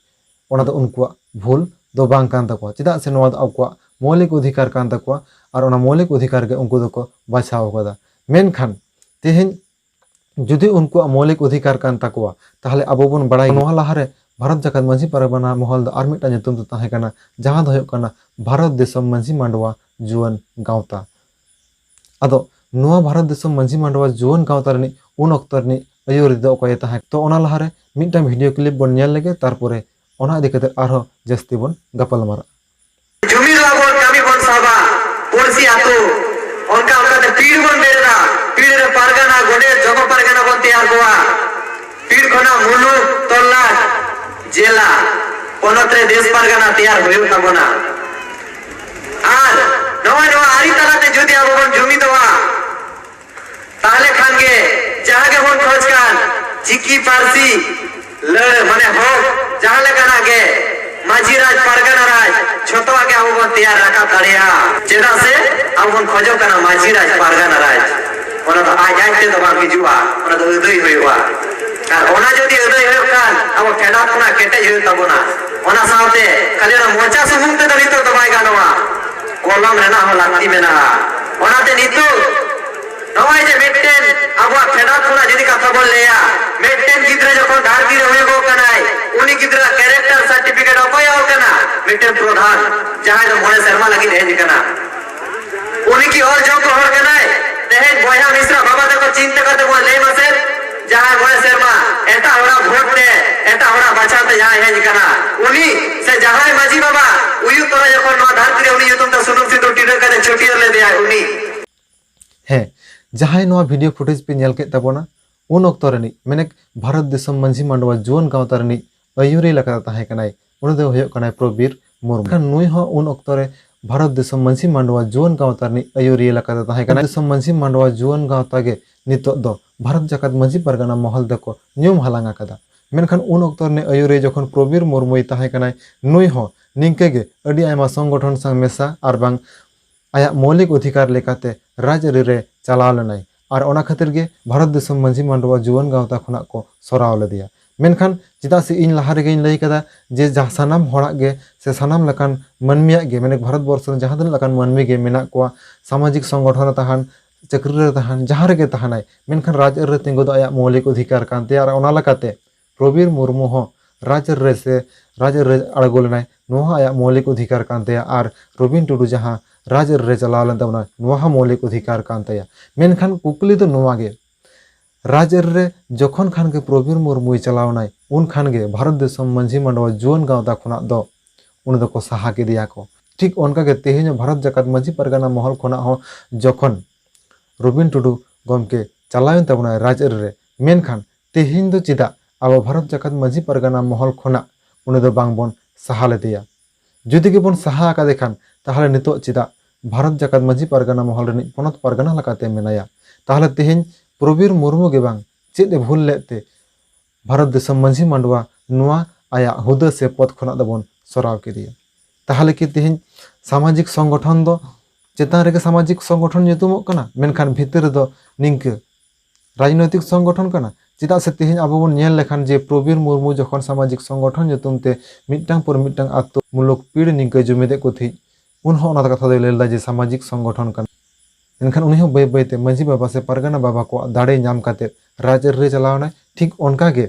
ᱚᱱᱟ ᱫᱚ ᱩᱱᱠᱩᱣᱟᱜ ᱵᱷᱩᱞ ᱫᱚ ᱵᱟᱝ ᱠᱟᱱ ᱛᱟᱠᱚᱣᱟ᱾ ᱪᱮᱫᱟᱜ ᱥᱮ ᱱᱚᱣᱟ ᱫᱚ ᱟᱠᱚᱣᱟᱜ ᱢᱳᱣᱞᱤᱠ ᱚᱫᱷᱤᱠᱟᱨ ᱠᱟᱱ ᱛᱟᱠᱚᱣᱟ, ᱟᱨ ᱚᱱᱟ ᱢᱳᱣᱞᱤᱠ ᱚᱫᱷᱤᱠᱟᱨ ᱜᱮ ᱩᱱᱠᱩ ᱫᱚᱠᱚ ᱵᱟᱪᱷᱟᱣ ᱟᱠᱟᱫᱟ᱾ ᱢᱮᱱᱠᱷᱟᱱ ᱛᱮᱦᱮᱧ ᱡᱩᱫᱤ ᱩᱱᱠᱩᱣᱟᱜ ᱢᱳᱣᱞᱤᱠ ᱚᱫᱷᱤᱠᱟᱨ ᱠᱟᱱ ᱛᱟᱠᱚᱣᱟ, ᱛᱟᱦᱚᱞᱮ ᱟᱵᱚ ᱵᱚᱱ ᱵᱟᱲᱟᱭ, ᱱᱚᱣᱟ ᱞᱟᱦᱟᱨᱮ ᱵᱷᱟᱨᱚᱛ ᱡᱟᱠᱟᱛ ᱢᱟᱹᱡᱷᱤ ᱯᱟᱨᱜᱟᱱᱟ ᱢᱚᱦᱚᱞ ᱫᱚ ᱟᱨ ᱢᱤᱫᱴᱟᱝ ᱧᱩᱛᱩᱢ ᱫᱚ ᱛᱟᱦᱮᱸ ᱠᱟᱱᱟ, ᱡᱟᱦᱟᱸ ᱫᱚ ᱦᱩᱭᱩᱜ ᱠᱟᱱᱟ ᱵᱷᱟᱨᱚᱛ ᱫᱤᱥᱚᱢ ᱢᱟᱹᱡᱷᱤ ᱢᱟᱰᱣᱟ ᱡᱩᱣᱟᱹᱱ ᱜᱟᱶᱛᱟ᱾ ᱟᱫᱚ ᱱᱚᱣᱟ ᱵᱷᱟᱨᱚᱛ ᱫᱤᱥᱚᱢ ᱢᱟᱹᱡᱷᱤ ᱢᱟᱰᱣᱟ ᱡᱩᱣᱟᱹᱱ ᱜᱟᱶᱛᱟ ᱨᱤᱱᱤᱡ ᱩᱱ ᱚᱠᱛᱚ ᱨᱤᱱᱤᱡ ᱟᱹᱭᱩᱨᱤᱡ ᱫᱚ ᱚᱠᱚᱭᱮ ᱛᱟᱦᱮᱸ? ᱛᱚ ᱚᱱᱟ ᱞᱟᱦᱟᱨᱮ ᱢᱤᱫᱴᱟᱝ ᱵᱷᱤᱰᱤᱭᱳ ᱠᱞᱤᱯ ᱵᱚᱱ ᱧᱮᱞ ᱞᱮᱜᱮ, ᱛᱟᱨᱯᱚᱨᱮ ᱚᱱᱟ ᱤᱫᱤ ᱠᱟᱛᱮ ᱟᱨᱦᱚᱸ ᱡᱟᱹᱥᱛᱤ ᱵᱚᱱ ᱜᱟᱯᱟᱞ ᱢᱟᱨᱟᱜᱼᱟ᱾ ᱡᱩᱢᱤᱫ ᱟᱵᱚᱱ ᱠᱟᱹᱢᱤ ᱵᱚᱱ ᱥᱟᱵᱟ, ᱯᱩᱲᱥᱤ ᱟᱹᱛᱩ, ᱚᱱᱠᱟ ᱚᱱᱠᱟᱛᱮ ᱯᱤᱲ ᱵᱚᱱ ᱵᱮᱨᱮᱫᱟ, ᱯᱤᱲ ᱨᱮ ᱯᱟᱨᱜᱟᱱᱟ, ᱜᱚᱰᱮᱛ, ᱡᱚᱜᱚ ᱯᱟᱨᱜᱟᱱᱟ ᱵᱚᱱ ᱛᱮᱭᱟᱨ ᱠᱚᱣᱟ, ᱯᱤᱲ ᱠᱷᱚᱱᱟᱜ ᱢᱩᱞᱩᱠ, ᱛᱚᱞᱞᱟᱴ, ᱡᱮᱞᱟ, ᱯᱚᱱᱚᱛ ᱨᱮ ᱫᱮᱥ ᱯᱟᱨᱜᱟᱱᱟ ᱛᱮᱭᱟᱨ ᱦᱩᱭᱩᱜ ᱛᱟᱵᱚᱱᱟ᱾ ᱟᱨ ᱱᱚᱜᱼᱚᱭ ᱱᱚᱣᱟ ᱟᱹᱨᱤ ᱛᱟᱞᱟᱛᱮ ᱡᱩᱫᱤ ᱟᱵᱚ ᱵᱚᱱ ᱡᱩᱢᱤᱫᱚᱜᱼᱟ, ᱛᱟᱦᱞᱮ ᱠᱷᱟᱱ ᱜᱮ ᱡᱟᱦᱟᱸ ᱜᱮᱵᱚᱱ ᱠᱷᱚᱡᱽ ᱠᱟᱱ ᱪᱤᱠᱤ ᱯᱟᱹᱨᱥᱤ ᱞᱟᱹᱲ, ᱢᱟᱱᱮ ᱦᱚᱠ, ᱡᱟᱦᱟᱸ ᱞᱮᱠᱟᱱᱟᱜ ᱜᱮ ᱢᱟᱹᱡᱷᱤ ᱨᱟᱡᱽ, ᱯᱟᱨᱜᱟᱱᱟ ᱨᱟᱡᱽ, ᱡᱷᱚᱛᱚᱣᱟᱜ ᱜᱮ ᱟᱵᱚ ᱵᱚᱱ ᱛᱮᱭᱟᱨ ᱨᱟᱠᱟᱵ ᱫᱟᱲᱮᱭᱟᱜᱼᱟ᱾ ᱪᱮᱫᱟᱜ ᱥᱮ ᱟᱵᱚ ᱵᱚᱱ ᱠᱷᱚᱡᱚᱜ ᱠᱟᱱᱟ ᱢᱟᱹᱡᱷᱤ ᱨᱟᱡᱽ, ᱯᱟᱨᱜᱟᱱᱟ ᱨᱟᱡᱽ᱾ ᱚᱱᱟ ᱫᱚ ᱟᱡ ᱟᱡ ᱛᱮᱫᱚ ᱵᱟᱝ ᱦᱤᱡᱩᱜᱼᱟ, ᱚᱱᱟ ᱫᱚ ᱟᱹᱫᱟᱹᱭ ᱦᱩᱭᱩᱜᱼᱟ᱾ ᱟᱨ ᱚᱱᱟ ᱡᱩᱫᱤ ᱟᱹᱫᱟᱹᱭ ᱦᱩᱭᱩᱜ ᱠᱷᱟᱱ, ᱟᱵᱚ ᱯᱷᱮᱰᱟᱛ ᱠᱷᱚᱱᱟᱜ ᱠᱮᱴᱮᱡ ᱦᱩᱭᱩᱜ ᱛᱟᱵᱚᱱᱟ᱾ ᱚᱱᱟ ᱥᱟᱶᱛᱮ ᱠᱷᱟᱹᱞᱤ ᱚᱱᱟ ᱢᱚᱪᱟ ᱥᱩᱢᱩᱝ ᱛᱮᱫᱚ ᱱᱤᱛᱚᱜ ᱫᱚ ᱵᱟᱭ ᱜᱟᱱᱚᱜᱼᱟ, ᱠᱚᱞᱚᱢ ᱨᱮᱱᱟᱜ ᱦᱚᱸ ᱞᱟᱹᱠᱛᱤ ᱢᱮᱱᱟᱜᱼᱟ᱾ ᱚᱱᱟᱛᱮ ᱱᱤᱛᱚᱜ ᱱᱚᱜᱼᱚᱭ ᱡᱮ ᱢᱤᱫᱴᱮᱱ ᱟᱵᱚᱣᱟᱜ ᱯᱷᱮᱰᱟᱛ ᱠᱷᱚᱱᱟᱜ ᱡᱩᱫᱤ ᱠᱟᱛᱷᱟ ᱵᱚᱱ ᱞᱟᱹᱭᱟ, ᱢᱤᱫᱴᱮᱱ ᱜᱤᱫᱽᱨᱟᱹ ᱡᱚᱠᱷᱚᱱ ᱫᱷᱟᱹᱨᱛᱤ ᱨᱮ ᱦᱩᱭᱩᱜᱚᱜ ᱠᱟᱱᱟᱭ, ᱩᱱᱤ ᱜᱤᱫᱽᱨᱟᱹ ᱠᱮᱨᱮᱠᱴᱟᱨ ᱥᱟᱨᱴᱤᱯᱷᱤᱠᱮᱴ ᱚᱠᱚᱭ ᱚᱞ ᱠᱟᱱᱟ? ᱢᱤᱫᱴᱮᱱ ᱯᱨᱚᱫᱷᱟᱱ, ᱡᱟᱦᱟᱸᱭ ᱫᱚ ᱢᱚᱬᱮ ᱥᱮᱨᱢᱟ ᱞᱟᱹᱜᱤᱫ ᱦᱮᱡ ᱟᱠᱟᱱᱟ᱾ ᱩᱱᱤ ᱠᱤ ᱚᱞ ᱡᱳᱜᱽ ᱦᱚᱲ ᱠᱟᱱᱟᱭ? ᱛᱮᱦᱮᱧ ᱵᱚᱭᱦᱟ ᱢᱤᱥᱨᱟ ᱵᱟᱵᱟ ᱛᱟᱠᱚ ᱪᱤᱱᱛᱟᱹ ᱠᱟᱛᱮ ᱵᱚᱱ ᱞᱟᱹᱭ ᱢᱟᱥᱮ, ᱡᱟᱦᱟᱸᱭ ᱢᱚᱬᱮ ᱥᱮᱨᱢᱟ ᱮᱴᱟᱜ ᱦᱚᱲᱟᱜ ᱵᱷᱳᱴ ᱛᱮ, ᱮᱴᱟᱜ ᱦᱚᱲᱟᱜ ᱵᱟᱪᱷᱟᱣ ᱛᱮ ᱡᱟᱦᱟᱸᱭ ᱦᱮᱡ ᱟᱠᱟᱱᱟ, ᱩᱱᱤ ᱥᱮ ᱡᱟᱦᱟᱸᱭ ᱢᱟᱹᱡᱷᱤ ᱵᱟᱵᱟ ᱩᱭᱩᱜ ᱛᱚᱨᱟ ᱡᱚᱠᱷᱚᱱ ᱱᱚᱣᱟ ᱫᱷᱟᱹᱨᱛᱤ ᱨᱮ ᱩᱱᱤ ᱧᱩᱛᱩᱢ ᱛᱮ ᱥᱩᱱᱩᱢ ᱥᱤᱸᱫᱩᱨ ᱴᱤᱰᱟᱹᱜ ᱠᱟᱛᱮ ᱪᱷᱟᱹᱴᱭᱟᱹᱨ ᱞᱮᱫᱮᱭᱟᱭ, ᱩᱱᱤ ᱦᱮᱸ, ᱡᱟᱦᱟᱸᱭ ᱱᱚᱣᱟ ᱵᱷᱤᱰᱤᱭᱳ ᱯᱷᱩᱴᱮᱡᱽ ᱯᱮ ᱧᱮᱞ ᱠᱮᱫ ᱛᱟᱵᱚᱱᱟ, ᱩᱱ ᱚᱠᱛᱚ ᱨᱤᱱᱤᱡ, ᱢᱮᱱᱮᱠ ᱵᱷᱟᱨᱚᱛ ᱫᱤᱥᱚᱢ ᱢᱟᱹᱡᱷᱤ ᱢᱟᱰᱣᱟ ᱡᱩᱣᱟᱹᱱ ᱜᱟᱶᱛᱟ ᱨᱤᱱᱤᱡ ᱟᱹᱭᱩᱨᱤᱭᱟᱹ ᱞᱮᱠᱟᱛᱮ ᱛᱟᱦᱮᱸ ᱠᱟᱱᱟᱭ, ᱩᱱᱤ ᱫᱚ ᱦᱩᱭᱩᱜ ᱠᱟᱱᱟᱭ ᱯᱨᱚᱵᱤᱨ ᱢᱩᱨᱢᱩ᱾ ᱢᱮᱱᱠᱷᱟᱱ ᱱᱩᱭ ᱦᱚᱸ ᱩᱱ ᱚᱠᱛᱚ ᱨᱮ ᱵᱷᱟᱨᱚᱛ ᱫᱤᱥᱚᱢ ᱢᱟᱹᱡᱷᱤ ᱢᱟᱰᱣᱟ ᱡᱩᱣᱟᱹᱱ ᱜᱟᱶᱛᱟ ᱨᱤᱱᱤᱡ ᱟᱹᱭᱩᱨᱤᱭᱟᱹ ᱞᱮᱠᱟᱛᱮ ᱛᱟᱦᱮᱸ ᱠᱟᱱᱟᱭ᱾ ᱫᱤᱥᱚᱢ ᱢᱟᱹᱡᱷᱤ ᱢᱟᱰᱣᱟ ᱡᱩᱣᱟᱹᱱ ᱜᱟᱶᱛᱟ ᱜᱮ ᱱᱤᱛᱚᱜ ᱫᱚ ᱵᱷᱟᱨᱚᱛ ᱡᱟᱠᱟᱛ ᱢᱟᱹᱡᱷᱤ ᱯᱟᱨᱜᱟᱱᱟ ᱢᱚᱦᱚᱞ ᱫᱚᱠᱚ ᱧᱩᱢ ᱦᱟᱞᱟᱝ ᱟᱠᱟᱫᱟ᱾ ᱢᱮᱱᱠᱷᱟᱱ ᱩᱱ ᱚᱠᱛᱚ ᱨᱤᱱᱤᱡ ᱟᱹᱭᱩᱨᱤᱭᱟᱹ ᱡᱚᱠᱷᱚᱱ ᱯᱨᱚᱵᱤᱨ ᱢᱩᱨᱢᱩᱭ ᱛᱟᱦᱮᱸ ᱠᱟᱱᱟᱭ, ᱱᱩᱭ ᱦᱚᱸ ᱱᱤᱝᱠᱟᱹ ᱜᱮ ᱟᱹᱰᱤ ᱟᱭᱢᱟ ᱥᱚᱝᱜᱚᱴᱷᱚᱱ ᱥᱟᱶ ᱢᱮᱥᱟ ᱟᱨ ᱵᱟᱝ ᱟᱭᱟᱜ ᱢᱳᱣᱞᱤᱠ ᱚᱫᱷᱤᱠᱟᱨ ᱞᱮᱠᱟᱛᱮ ᱨᱟᱡᱽᱟᱹᱨᱤ ᱨᱮ ᱪᱟᱞᱟᱣ ᱞᱮᱱᱟᱭ ᱟᱨ ᱚᱱᱟ ᱠᱷᱟᱹᱛᱤᱨ ᱜᱮ ᱵᱷᱟᱨᱚᱛ ᱫᱤᱥᱚᱢ ᱢᱟᱹᱡᱷᱤ ᱢᱟᱰᱣᱟ ᱡᱩᱣᱟᱹᱱ ᱜᱟᱶᱛᱟ ᱠᱷᱚᱱᱟᱜ ᱠᱚ ᱥᱚᱨᱟᱣ ᱞᱮᱫᱮᱭᱟ᱾ ᱢᱮᱱᱠᱷᱟᱱ ᱪᱮᱫᱟᱜ ᱥᱮ ᱤᱧ ᱞᱟᱦᱟ ᱨᱮᱜᱮᱧ ᱞᱟᱹᱭ ᱠᱟᱫᱟ ᱡᱮ ᱡᱟᱦᱟᱸ ᱥᱟᱱᱟᱢ ᱦᱚᱲᱟᱜ ᱜᱮ ᱥᱮ ᱥᱟᱱᱟᱢ ᱞᱮᱠᱟᱱ ᱢᱟᱹᱱᱢᱤᱭᱟᱜ ᱜᱮ, ᱢᱟᱱᱮ ᱵᱷᱟᱨᱚᱛ ᱵᱚᱨᱥᱚ ᱨᱮ ᱡᱟᱦᱟᱸ ᱛᱤᱱᱟᱹᱜ ᱞᱮᱠᱟᱱ ᱢᱟᱹᱱᱢᱤ ᱜᱮ ᱢᱮᱱᱟᱜ ᱠᱚᱣᱟ, ᱥᱟᱢᱟᱡᱤᱠ ᱥᱚᱝᱜᱚᱴᱷᱚᱱ ᱨᱮ ᱛᱟᱦᱮᱱ, ᱪᱟᱹᱠᱨᱤ ᱨᱮ ᱛᱟᱦᱮᱱ, ᱡᱟᱦᱟᱸ ᱨᱮᱜᱮ ᱛᱟᱦᱮᱱᱟᱭ, ᱢᱮᱱᱠᱷᱟᱱ ᱨᱟᱡᱽᱟᱹᱨᱤ ᱨᱮ ᱛᱤᱸᱜᱩ ᱫᱚ ᱟᱭᱟᱜ ᱢᱳᱣᱞᱤᱠ ᱚᱫᱷᱤᱠᱟᱨ ᱠᱟᱱ ᱛᱟᱭᱟ᱾ ᱟᱨ ᱚᱱᱟ ᱞᱮᱠᱟᱛᱮ ᱯᱨᱚᱵᱤᱨ ᱢᱩᱨᱢᱩ ᱦᱚᱸ ᱨᱟᱡᱽᱟᱹᱨᱤ ᱨᱮ ᱥᱮ ᱨᱟᱡᱽᱟᱹᱨᱤ ᱨᱮ ᱟᱬᱜᱚ ᱞᱮᱱᱟᱭ, ᱱᱚᱣᱟ ᱦᱚᱸ ᱟᱭᱟᱜ ᱢᱳᱣᱞᱤᱠ ᱚᱫᱷᱤᱠᱟᱨ ᱠᱟᱱ ᱛᱟᱭᱟ᱾ ᱟᱨ ᱨᱚᱵᱤᱱ ᱴᱩᱰᱩ ᱡᱟᱦᱟᱸ ᱨᱟᱡᱽᱟᱹᱨᱤ ᱨᱮ ᱪᱟᱞᱟᱣ ᱞᱮᱱ ᱛᱟᱵᱚᱱᱟ, ᱱᱚᱣᱟ ᱦᱚᱸ ᱢᱳᱣᱞᱤᱠ ᱚᱫᱷᱤᱠᱟᱨ ᱠᱟᱱ ᱛᱟᱭᱟ᱾ ᱢᱮᱱᱠᱷᱟᱱ ᱠᱩᱠᱞᱤ ᱫᱚ ᱱᱚᱣᱟ ᱜᱮ, ᱨᱟᱡᱽᱟᱹᱨᱤ ᱨᱮ ᱡᱚᱠᱷᱚᱱ ᱠᱷᱟᱱ ᱜᱮ ᱯᱨᱚᱵᱤᱨ ᱢᱩᱨᱢᱩᱭ ᱪᱟᱞᱟᱣ ᱮᱱᱟᱭ, ᱩᱱ ᱠᱷᱟᱱ ᱜᱮ ᱵᱷᱟᱨᱚᱛ ᱫᱤᱥᱚᱢ ᱢᱟᱹᱡᱷᱤ ᱢᱟᱰᱣᱟ ᱡᱩᱣᱟᱹᱱ ᱜᱟᱶᱛᱟ ᱠᱷᱚᱱᱟᱜ ᱫᱚ ᱩᱱᱤ ᱫᱚᱠᱚ ᱥᱟᱦᱟ ᱠᱮᱫᱮᱭᱟ ᱠᱚ᱾ ᱴᱷᱤᱠ ᱚᱱᱠᱟ ᱜᱮ ᱛᱮᱦᱮᱧ ᱦᱚᱸ ᱵᱷᱟᱨᱚᱛ ᱡᱟᱠᱟᱛ ᱢᱟᱹᱡᱷᱤ ᱯᱟᱨᱜᱟᱱᱟ ᱢᱚᱦᱚᱞ ᱠᱷᱚᱱᱟᱜ ᱦᱚᱸ ᱡᱚᱠᱷᱚᱱ ᱨᱚᱵᱤᱱ ᱴᱩᱰᱩ ᱜᱚᱢᱠᱮ ᱪᱟᱞᱟᱣᱮᱱ ᱛᱟᱵᱚᱱᱟᱭ ᱨᱟᱡᱽᱟᱹᱨᱤ ᱨᱮ, ᱢᱮᱱᱠᱷᱟᱱ ᱛᱮᱦᱮᱧ ᱫᱚ ᱪᱮᱫᱟᱜ ᱟᱵᱚ ᱵᱷᱟᱨᱚᱛ ᱡᱟᱠᱟᱛ ᱢᱟᱹᱡᱷᱤ ᱯᱟᱨᱜᱟᱱᱟ ᱢᱚᱦᱚᱞ ᱠᱷᱚᱱᱟᱜ ᱩᱱᱤ ᱫᱚ ᱵᱟᱝᱵᱚᱱ ᱥᱟᱦᱟ ᱞᱮᱫᱮᱭᱟ? ᱡᱩᱫᱤ ᱜᱮᱵᱚᱱ ᱥᱟᱦᱟ ᱟᱠᱟᱫᱮ ᱠᱷᱟᱱ, ᱛᱟᱦᱚᱞᱮ ᱱᱤᱛᱚᱜ ᱪᱮᱫᱟᱜ ᱵᱷᱟᱨᱚᱛ ᱡᱟᱠᱟᱛ ᱢᱟᱹᱡᱷᱤ ᱯᱟᱨᱜᱟᱱᱟ ᱢᱚᱦᱚᱞ ᱨᱤᱱᱤᱡ ᱯᱚᱱᱚᱛ ᱯᱟᱨᱜᱟᱱᱟ ᱞᱮᱠᱟᱛᱮ ᱢᱮᱱᱟᱭᱟ? ᱛᱟᱦᱚᱞᱮ ᱛᱮᱦᱮᱧ ᱯᱨᱚᱵᱤᱨ ᱢᱩᱨᱢᱩ ᱜᱮ ᱵᱟᱝ ᱪᱮᱫ ᱮ ᱵᱷᱩᱞ ᱞᱮᱫ ᱛᱮ ᱵᱷᱟᱨᱚᱛ ᱫᱤᱥᱚᱢ ᱢᱟᱹᱡᱷᱤ ᱢᱟᱰᱣᱟ ᱱᱚᱣᱟ ᱟᱭᱟᱜ ᱦᱩᱫᱟᱹ ᱥᱮ ᱯᱚᱫᱽ ᱠᱷᱚᱱᱟᱜ ᱫᱚᱵᱚᱱ ᱥᱚᱨᱟᱣ ᱠᱮᱫᱮᱭᱟ? ᱛᱟᱦᱚᱞᱮ ᱠᱤ ᱛᱮᱦᱮᱧ ᱥᱟᱢᱟᱡᱤᱠ ᱥᱚᱝᱜᱚᱴᱷᱚᱱ ᱫᱚ ᱪᱮᱛᱟᱱ ᱨᱮᱜᱮ ᱥᱟᱢᱟᱡᱤᱠ ᱥᱚᱝᱜᱚᱴᱷᱚᱱ ᱧᱩᱛᱩᱢᱚᱜ ᱠᱟᱱᱟ, ᱢᱮᱱᱠᱷᱟᱱ ᱵᱷᱤᱛᱤᱨ ᱨᱮᱫᱚ ᱱᱤᱝᱠᱟᱹ ᱨᱟᱡᱽᱱᱳᱭᱛᱤᱠ ᱥᱚᱝᱜᱚᱴᱷᱚᱱ ᱠᱟᱱᱟ? ᱪᱮᱫᱟᱜ ᱥᱮ ᱛᱮᱦᱮᱧ ᱟᱵᱚ ᱵᱚᱱ ᱧᱮᱞ ᱞᱮᱠᱷᱟᱱ ᱡᱮ ᱯᱨᱚᱵᱤᱨ ᱢᱩᱨᱢᱩ ᱡᱚᱠᱷᱚᱱ ᱥᱟᱢᱟᱡᱤᱠ ᱥᱚᱝᱜᱚᱴᱷᱚᱱ ᱧᱩᱛᱩᱢ ᱛᱮ ᱢᱤᱫᱴᱟᱝ ᱯᱚᱨ ᱢᱤᱫᱴᱟᱝ ᱟᱛᱛᱚᱢᱩᱞᱚᱠ ᱯᱤᱲ ᱱᱤᱝᱠᱟᱹ ᱡᱩᱢᱤᱫᱮᱫ ᱠᱚ ᱛᱟᱦᱮᱸᱫ, ᱩᱱ ᱦᱚᱸ ᱚᱱᱟ ᱠᱟᱛᱷᱟ ᱫᱚᱭ ᱞᱟᱹᱭ ᱞᱮᱫᱟ ᱡᱮ ᱥᱟᱢᱟᱡᱤᱠ ᱥᱚᱝᱜᱚᱴᱷᱚᱱ ᱠᱟᱱᱟ᱾ ᱮᱱᱠᱷᱟᱱ ᱩᱱᱤ ᱦᱚᱸ ᱵᱟᱹᱭ ᱵᱟᱹᱭᱛᱮ ᱢᱟᱹᱡᱷᱤ ᱵᱟᱵᱟ ᱥᱮ ᱯᱟᱨᱜᱟᱱᱟ ᱵᱟᱵᱟ ᱠᱚᱣᱟᱜ ᱫᱟᱲᱮ ᱧᱟᱢ ᱠᱟᱛᱮ ᱨᱟᱡᱽ ᱟᱹᱨᱤ ᱨᱮ ᱪᱟᱞᱟᱣ ᱮᱱᱟᱭ᱾ ᱴᱷᱤᱠ ᱚᱱᱠᱟ ᱜᱮ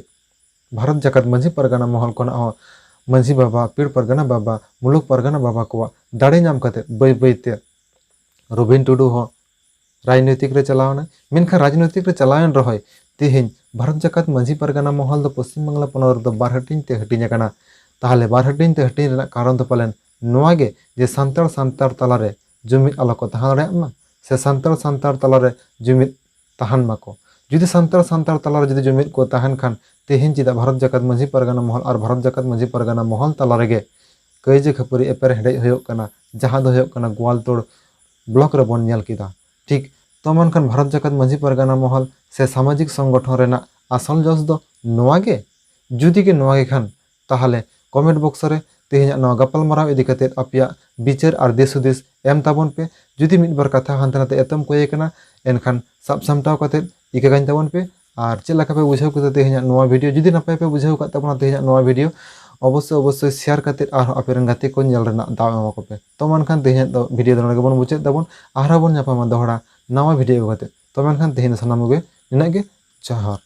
ᱵᱷᱟᱨᱚᱛ ᱡᱟᱠᱟᱛ ᱢᱟᱹᱡᱷᱤ ᱯᱟᱨᱜᱟᱱᱟ ᱢᱚᱦᱚᱞ ᱠᱷᱚᱱᱟᱜ ᱦᱚᱸ ᱢᱟᱹᱡᱷᱤ ᱵᱟᱵᱟ, ᱯᱤᱲ ᱯᱟᱨᱜᱟᱱᱟ ᱵᱟᱵᱟ, ᱢᱩᱞᱩᱠ ᱯᱟᱨᱜᱟᱱᱟ ᱵᱟᱵᱟ ᱠᱚᱣᱟᱜ ᱫᱟᱲᱮ ᱧᱟᱢ ᱠᱟᱛᱮ ᱵᱟᱹᱭ ᱵᱟᱹᱭᱛᱮ ᱨᱚᱵᱤᱱ ᱴᱩᱰᱩ ᱦᱚᱸ ᱨᱟᱡᱽᱱᱳᱭᱛᱤᱠ ᱨᱮ ᱪᱟᱞᱟᱣ ᱮᱱᱟᱭ᱾ ᱢᱮᱱᱠᱷᱟᱱ ᱨᱟᱡᱽᱱᱳᱭᱛᱤᱠ ᱨᱮ ᱪᱟᱞᱟᱣᱮᱱ ᱨᱮᱦᱚᱸᱭ, ᱛᱮᱦᱮᱧ ᱵᱷᱟᱨᱚᱛ ᱡᱟᱠᱟᱛ ᱢᱟᱹᱡᱷᱤ ᱯᱟᱨᱜᱟᱱᱟ ᱢᱚᱦᱚᱞ ᱫᱚ ᱯᱚᱥᱪᱤᱢ ᱵᱟᱝᱞᱟ ᱯᱚᱱᱚᱛ ᱨᱮᱫᱚ ᱵᱟᱨ ᱦᱟᱹᱴᱤᱧ ᱛᱮ ᱦᱟᱹᱴᱤᱧ ᱟᱠᱟᱱᱟ᱾ ᱛᱟᱦᱚᱞᱮ ᱵᱟᱨ ᱦᱟᱹᱴᱤᱧ ᱛᱮ ᱦᱟᱹᱴᱤᱧ ᱨᱮᱱᱟᱜ ᱠᱟᱨᱚᱱ ᱫᱚ ᱯᱟᱞᱮᱱ ᱱᱚᱣᱟ ᱜᱮ ᱡᱮ ᱥᱟᱱᱛᱟᱲ ᱥᱟᱱᱛᱟᱲ ᱛᱟᱞᱟᱨᱮ ᱡᱩᱢᱤᱫ ᱟᱞᱚ ᱠᱚ ᱛᱟᱦᱮᱸ ᱫᱟᱲᱮᱭᱟᱜ ᱢᱟ, ᱥᱮ ᱥᱟᱱᱛᱟᱲ ᱥᱟᱱᱛᱟᱲ ᱛᱟᱞᱟᱨᱮ ᱡᱩᱢᱤᱫ ᱛᱟᱦᱮᱱ ᱢᱟᱠᱚ᱾ ᱡᱩᱫᱤ ᱥᱟᱱᱛᱟᱲ ᱥᱟᱱᱛᱟᱲ ᱛᱟᱞᱟᱨᱮ ᱡᱩᱫᱤ ᱡᱩᱢᱤᱫ ᱠᱚ ᱛᱟᱦᱮᱱ ᱠᱷᱟᱱ, ᱛᱮᱦᱮᱧ ᱪᱮᱫᱟᱜ ᱵᱷᱟᱨᱚᱛ ᱡᱟᱠᱟᱛ ᱢᱟᱹᱡᱷᱤ ᱯᱟᱨᱜᱟᱱᱟ ᱢᱚᱦᱚᱞ ᱟᱨ ᱵᱷᱟᱨᱚᱛ ᱡᱟᱠᱟᱛ ᱢᱟᱹᱡᱷᱤ ᱯᱟᱨᱜᱟᱱᱟ ᱢᱚᱦᱚᱞ ᱛᱟᱞᱟ ᱨᱮᱜᱮ ᱠᱟᱹᱭᱡᱟᱹ ᱠᱷᱟᱹᱯᱟᱹᱨᱤ ᱮᱯᱮᱨ ᱦᱮᱸᱰᱮᱡ ᱦᱩᱭᱩᱜ ᱠᱟᱱᱟ, ᱡᱟᱦᱟᱸ ᱫᱚ ᱦᱩᱭᱩᱜ ᱠᱟᱱᱟ ᱜᱳᱣᱟᱞᱛᱳᱲ ᱵᱞᱚᱠ ᱨᱮᱵᱚᱱ ᱧᱮᱞ ᱠᱮᱫᱟ? ᱴᱷᱤᱠ ᱛᱚ ᱢᱮᱱᱠᱷᱟᱱ ᱵᱷᱟᱨᱚᱛ ᱡᱟᱠᱟᱛ ᱢᱟᱹᱡᱷᱤ ᱯᱟᱨᱜᱟᱱᱟ ᱢᱚᱦᱚᱞ ᱥᱮ ᱥᱟᱢᱟᱡᱤᱠ ᱥᱚᱝᱜᱚᱴᱷᱚᱱ ᱨᱮᱱᱟᱜ ᱟᱥᱚᱞ ᱡᱚᱥ ᱫᱚ ᱱᱚᱣᱟ ᱜᱮ? ᱡᱩᱫᱤ ᱜᱮ ᱱᱚᱣᱟ ᱜᱮ ᱠᱷᱟᱱ, ᱛᱟᱦᱚᱞᱮ ᱠᱚᱢᱮᱱᱴ ᱵᱚᱠᱥ ᱨᱮ ᱛᱮᱦᱮᱧᱟᱜ ᱱᱚᱣᱟ ᱜᱟᱯᱟᱞᱢᱟᱨᱟᱣ ᱤᱫᱤ ᱠᱟᱛᱮ ᱟᱯᱮᱭᱟᱜ ᱵᱤᱪᱟᱹᱨ ᱟᱨ ᱫᱤᱥ ᱦᱩᱫᱤᱥ ᱮᱢ ᱛᱟᱵᱚᱱ ᱯᱮ᱾ ᱡᱩᱫᱤ ᱢᱤᱫ ᱵᱟᱨ ᱠᱟᱛᱷᱟ ᱦᱟᱱᱛᱮ ᱱᱟᱛᱮ ᱮᱛᱚᱢ ᱠᱚᱭᱮ ᱠᱟᱱᱟ, ᱮᱱᱠᱷᱟᱱ ᱥᱟᱵ ᱥᱟᱢᱴᱟᱣ ᱠᱟᱛᱮ ᱤᱠᱟᱹ ᱠᱟᱹᱧ ᱛᱟᱵᱚᱱ ᱯᱮ᱾ ᱟᱨ ᱪᱮᱫ ᱞᱮᱠᱟ ᱯᱮ ᱵᱩᱡᱷᱟᱹᱣ ᱠᱮᱫᱟ ᱛᱮᱦᱮᱧᱟᱜ ᱱᱚᱣᱟ ᱵᱷᱤᱰᱤᱭᱳ? ᱡᱩᱫᱤ ᱱᱟᱯᱟᱭ ᱯᱮ ᱵᱩᱡᱷᱟᱹᱣ ᱠᱟᱫ ᱛᱟᱵᱚᱱᱟ ᱛᱮᱦᱮᱧᱟᱜ ᱱᱚᱣᱟ ᱵᱷᱤᱰᱤᱭᱳ, ᱚᱵᱚᱥᱥᱳᱭ ᱚᱵᱚᱥᱥᱳᱭ ᱥᱮᱭᱟᱨ ᱠᱟᱛᱮ ᱟᱨᱦᱚᱸ ᱟᱯᱮ ᱨᱮᱱ ᱜᱟᱛᱮ ᱠᱚ ᱧᱮᱞ ᱨᱮᱱᱟᱜ ᱫᱟᱣ ᱮᱢᱟ ᱠᱚᱯᱮ᱾ ᱛᱚ ᱢᱮᱱᱠᱷᱟᱱ ᱛᱮᱦᱮᱧᱟᱜ ᱫᱚ ᱵᱷᱤᱰᱤᱭᱳ ᱫᱚ ᱱᱚᱰᱮ ᱜᱮᱵᱚᱱ ᱢᱩᱪᱟᱹᱫ ᱫᱟᱵᱚᱱ᱾ ᱟᱨᱦᱚᱸ ᱵᱚᱱ ᱧᱟᱯᱟᱢᱟ ᱫᱚᱦᱲᱟ ᱱᱟᱣᱟ ᱵᱷᱤᱰᱤᱭᱳ ᱟᱹᱜᱩ ᱠᱟᱛᱮ᱾ ᱛᱚ ᱢᱮᱱᱠᱷᱟᱱ ᱛᱮᱦᱮᱧ ᱫᱚ ᱥᱟᱱᱟᱢ ᱠᱚᱜᱮ ᱱᱤᱱᱟᱹᱜ ᱜᱮ᱾ ᱡᱚᱦᱟᱨ᱾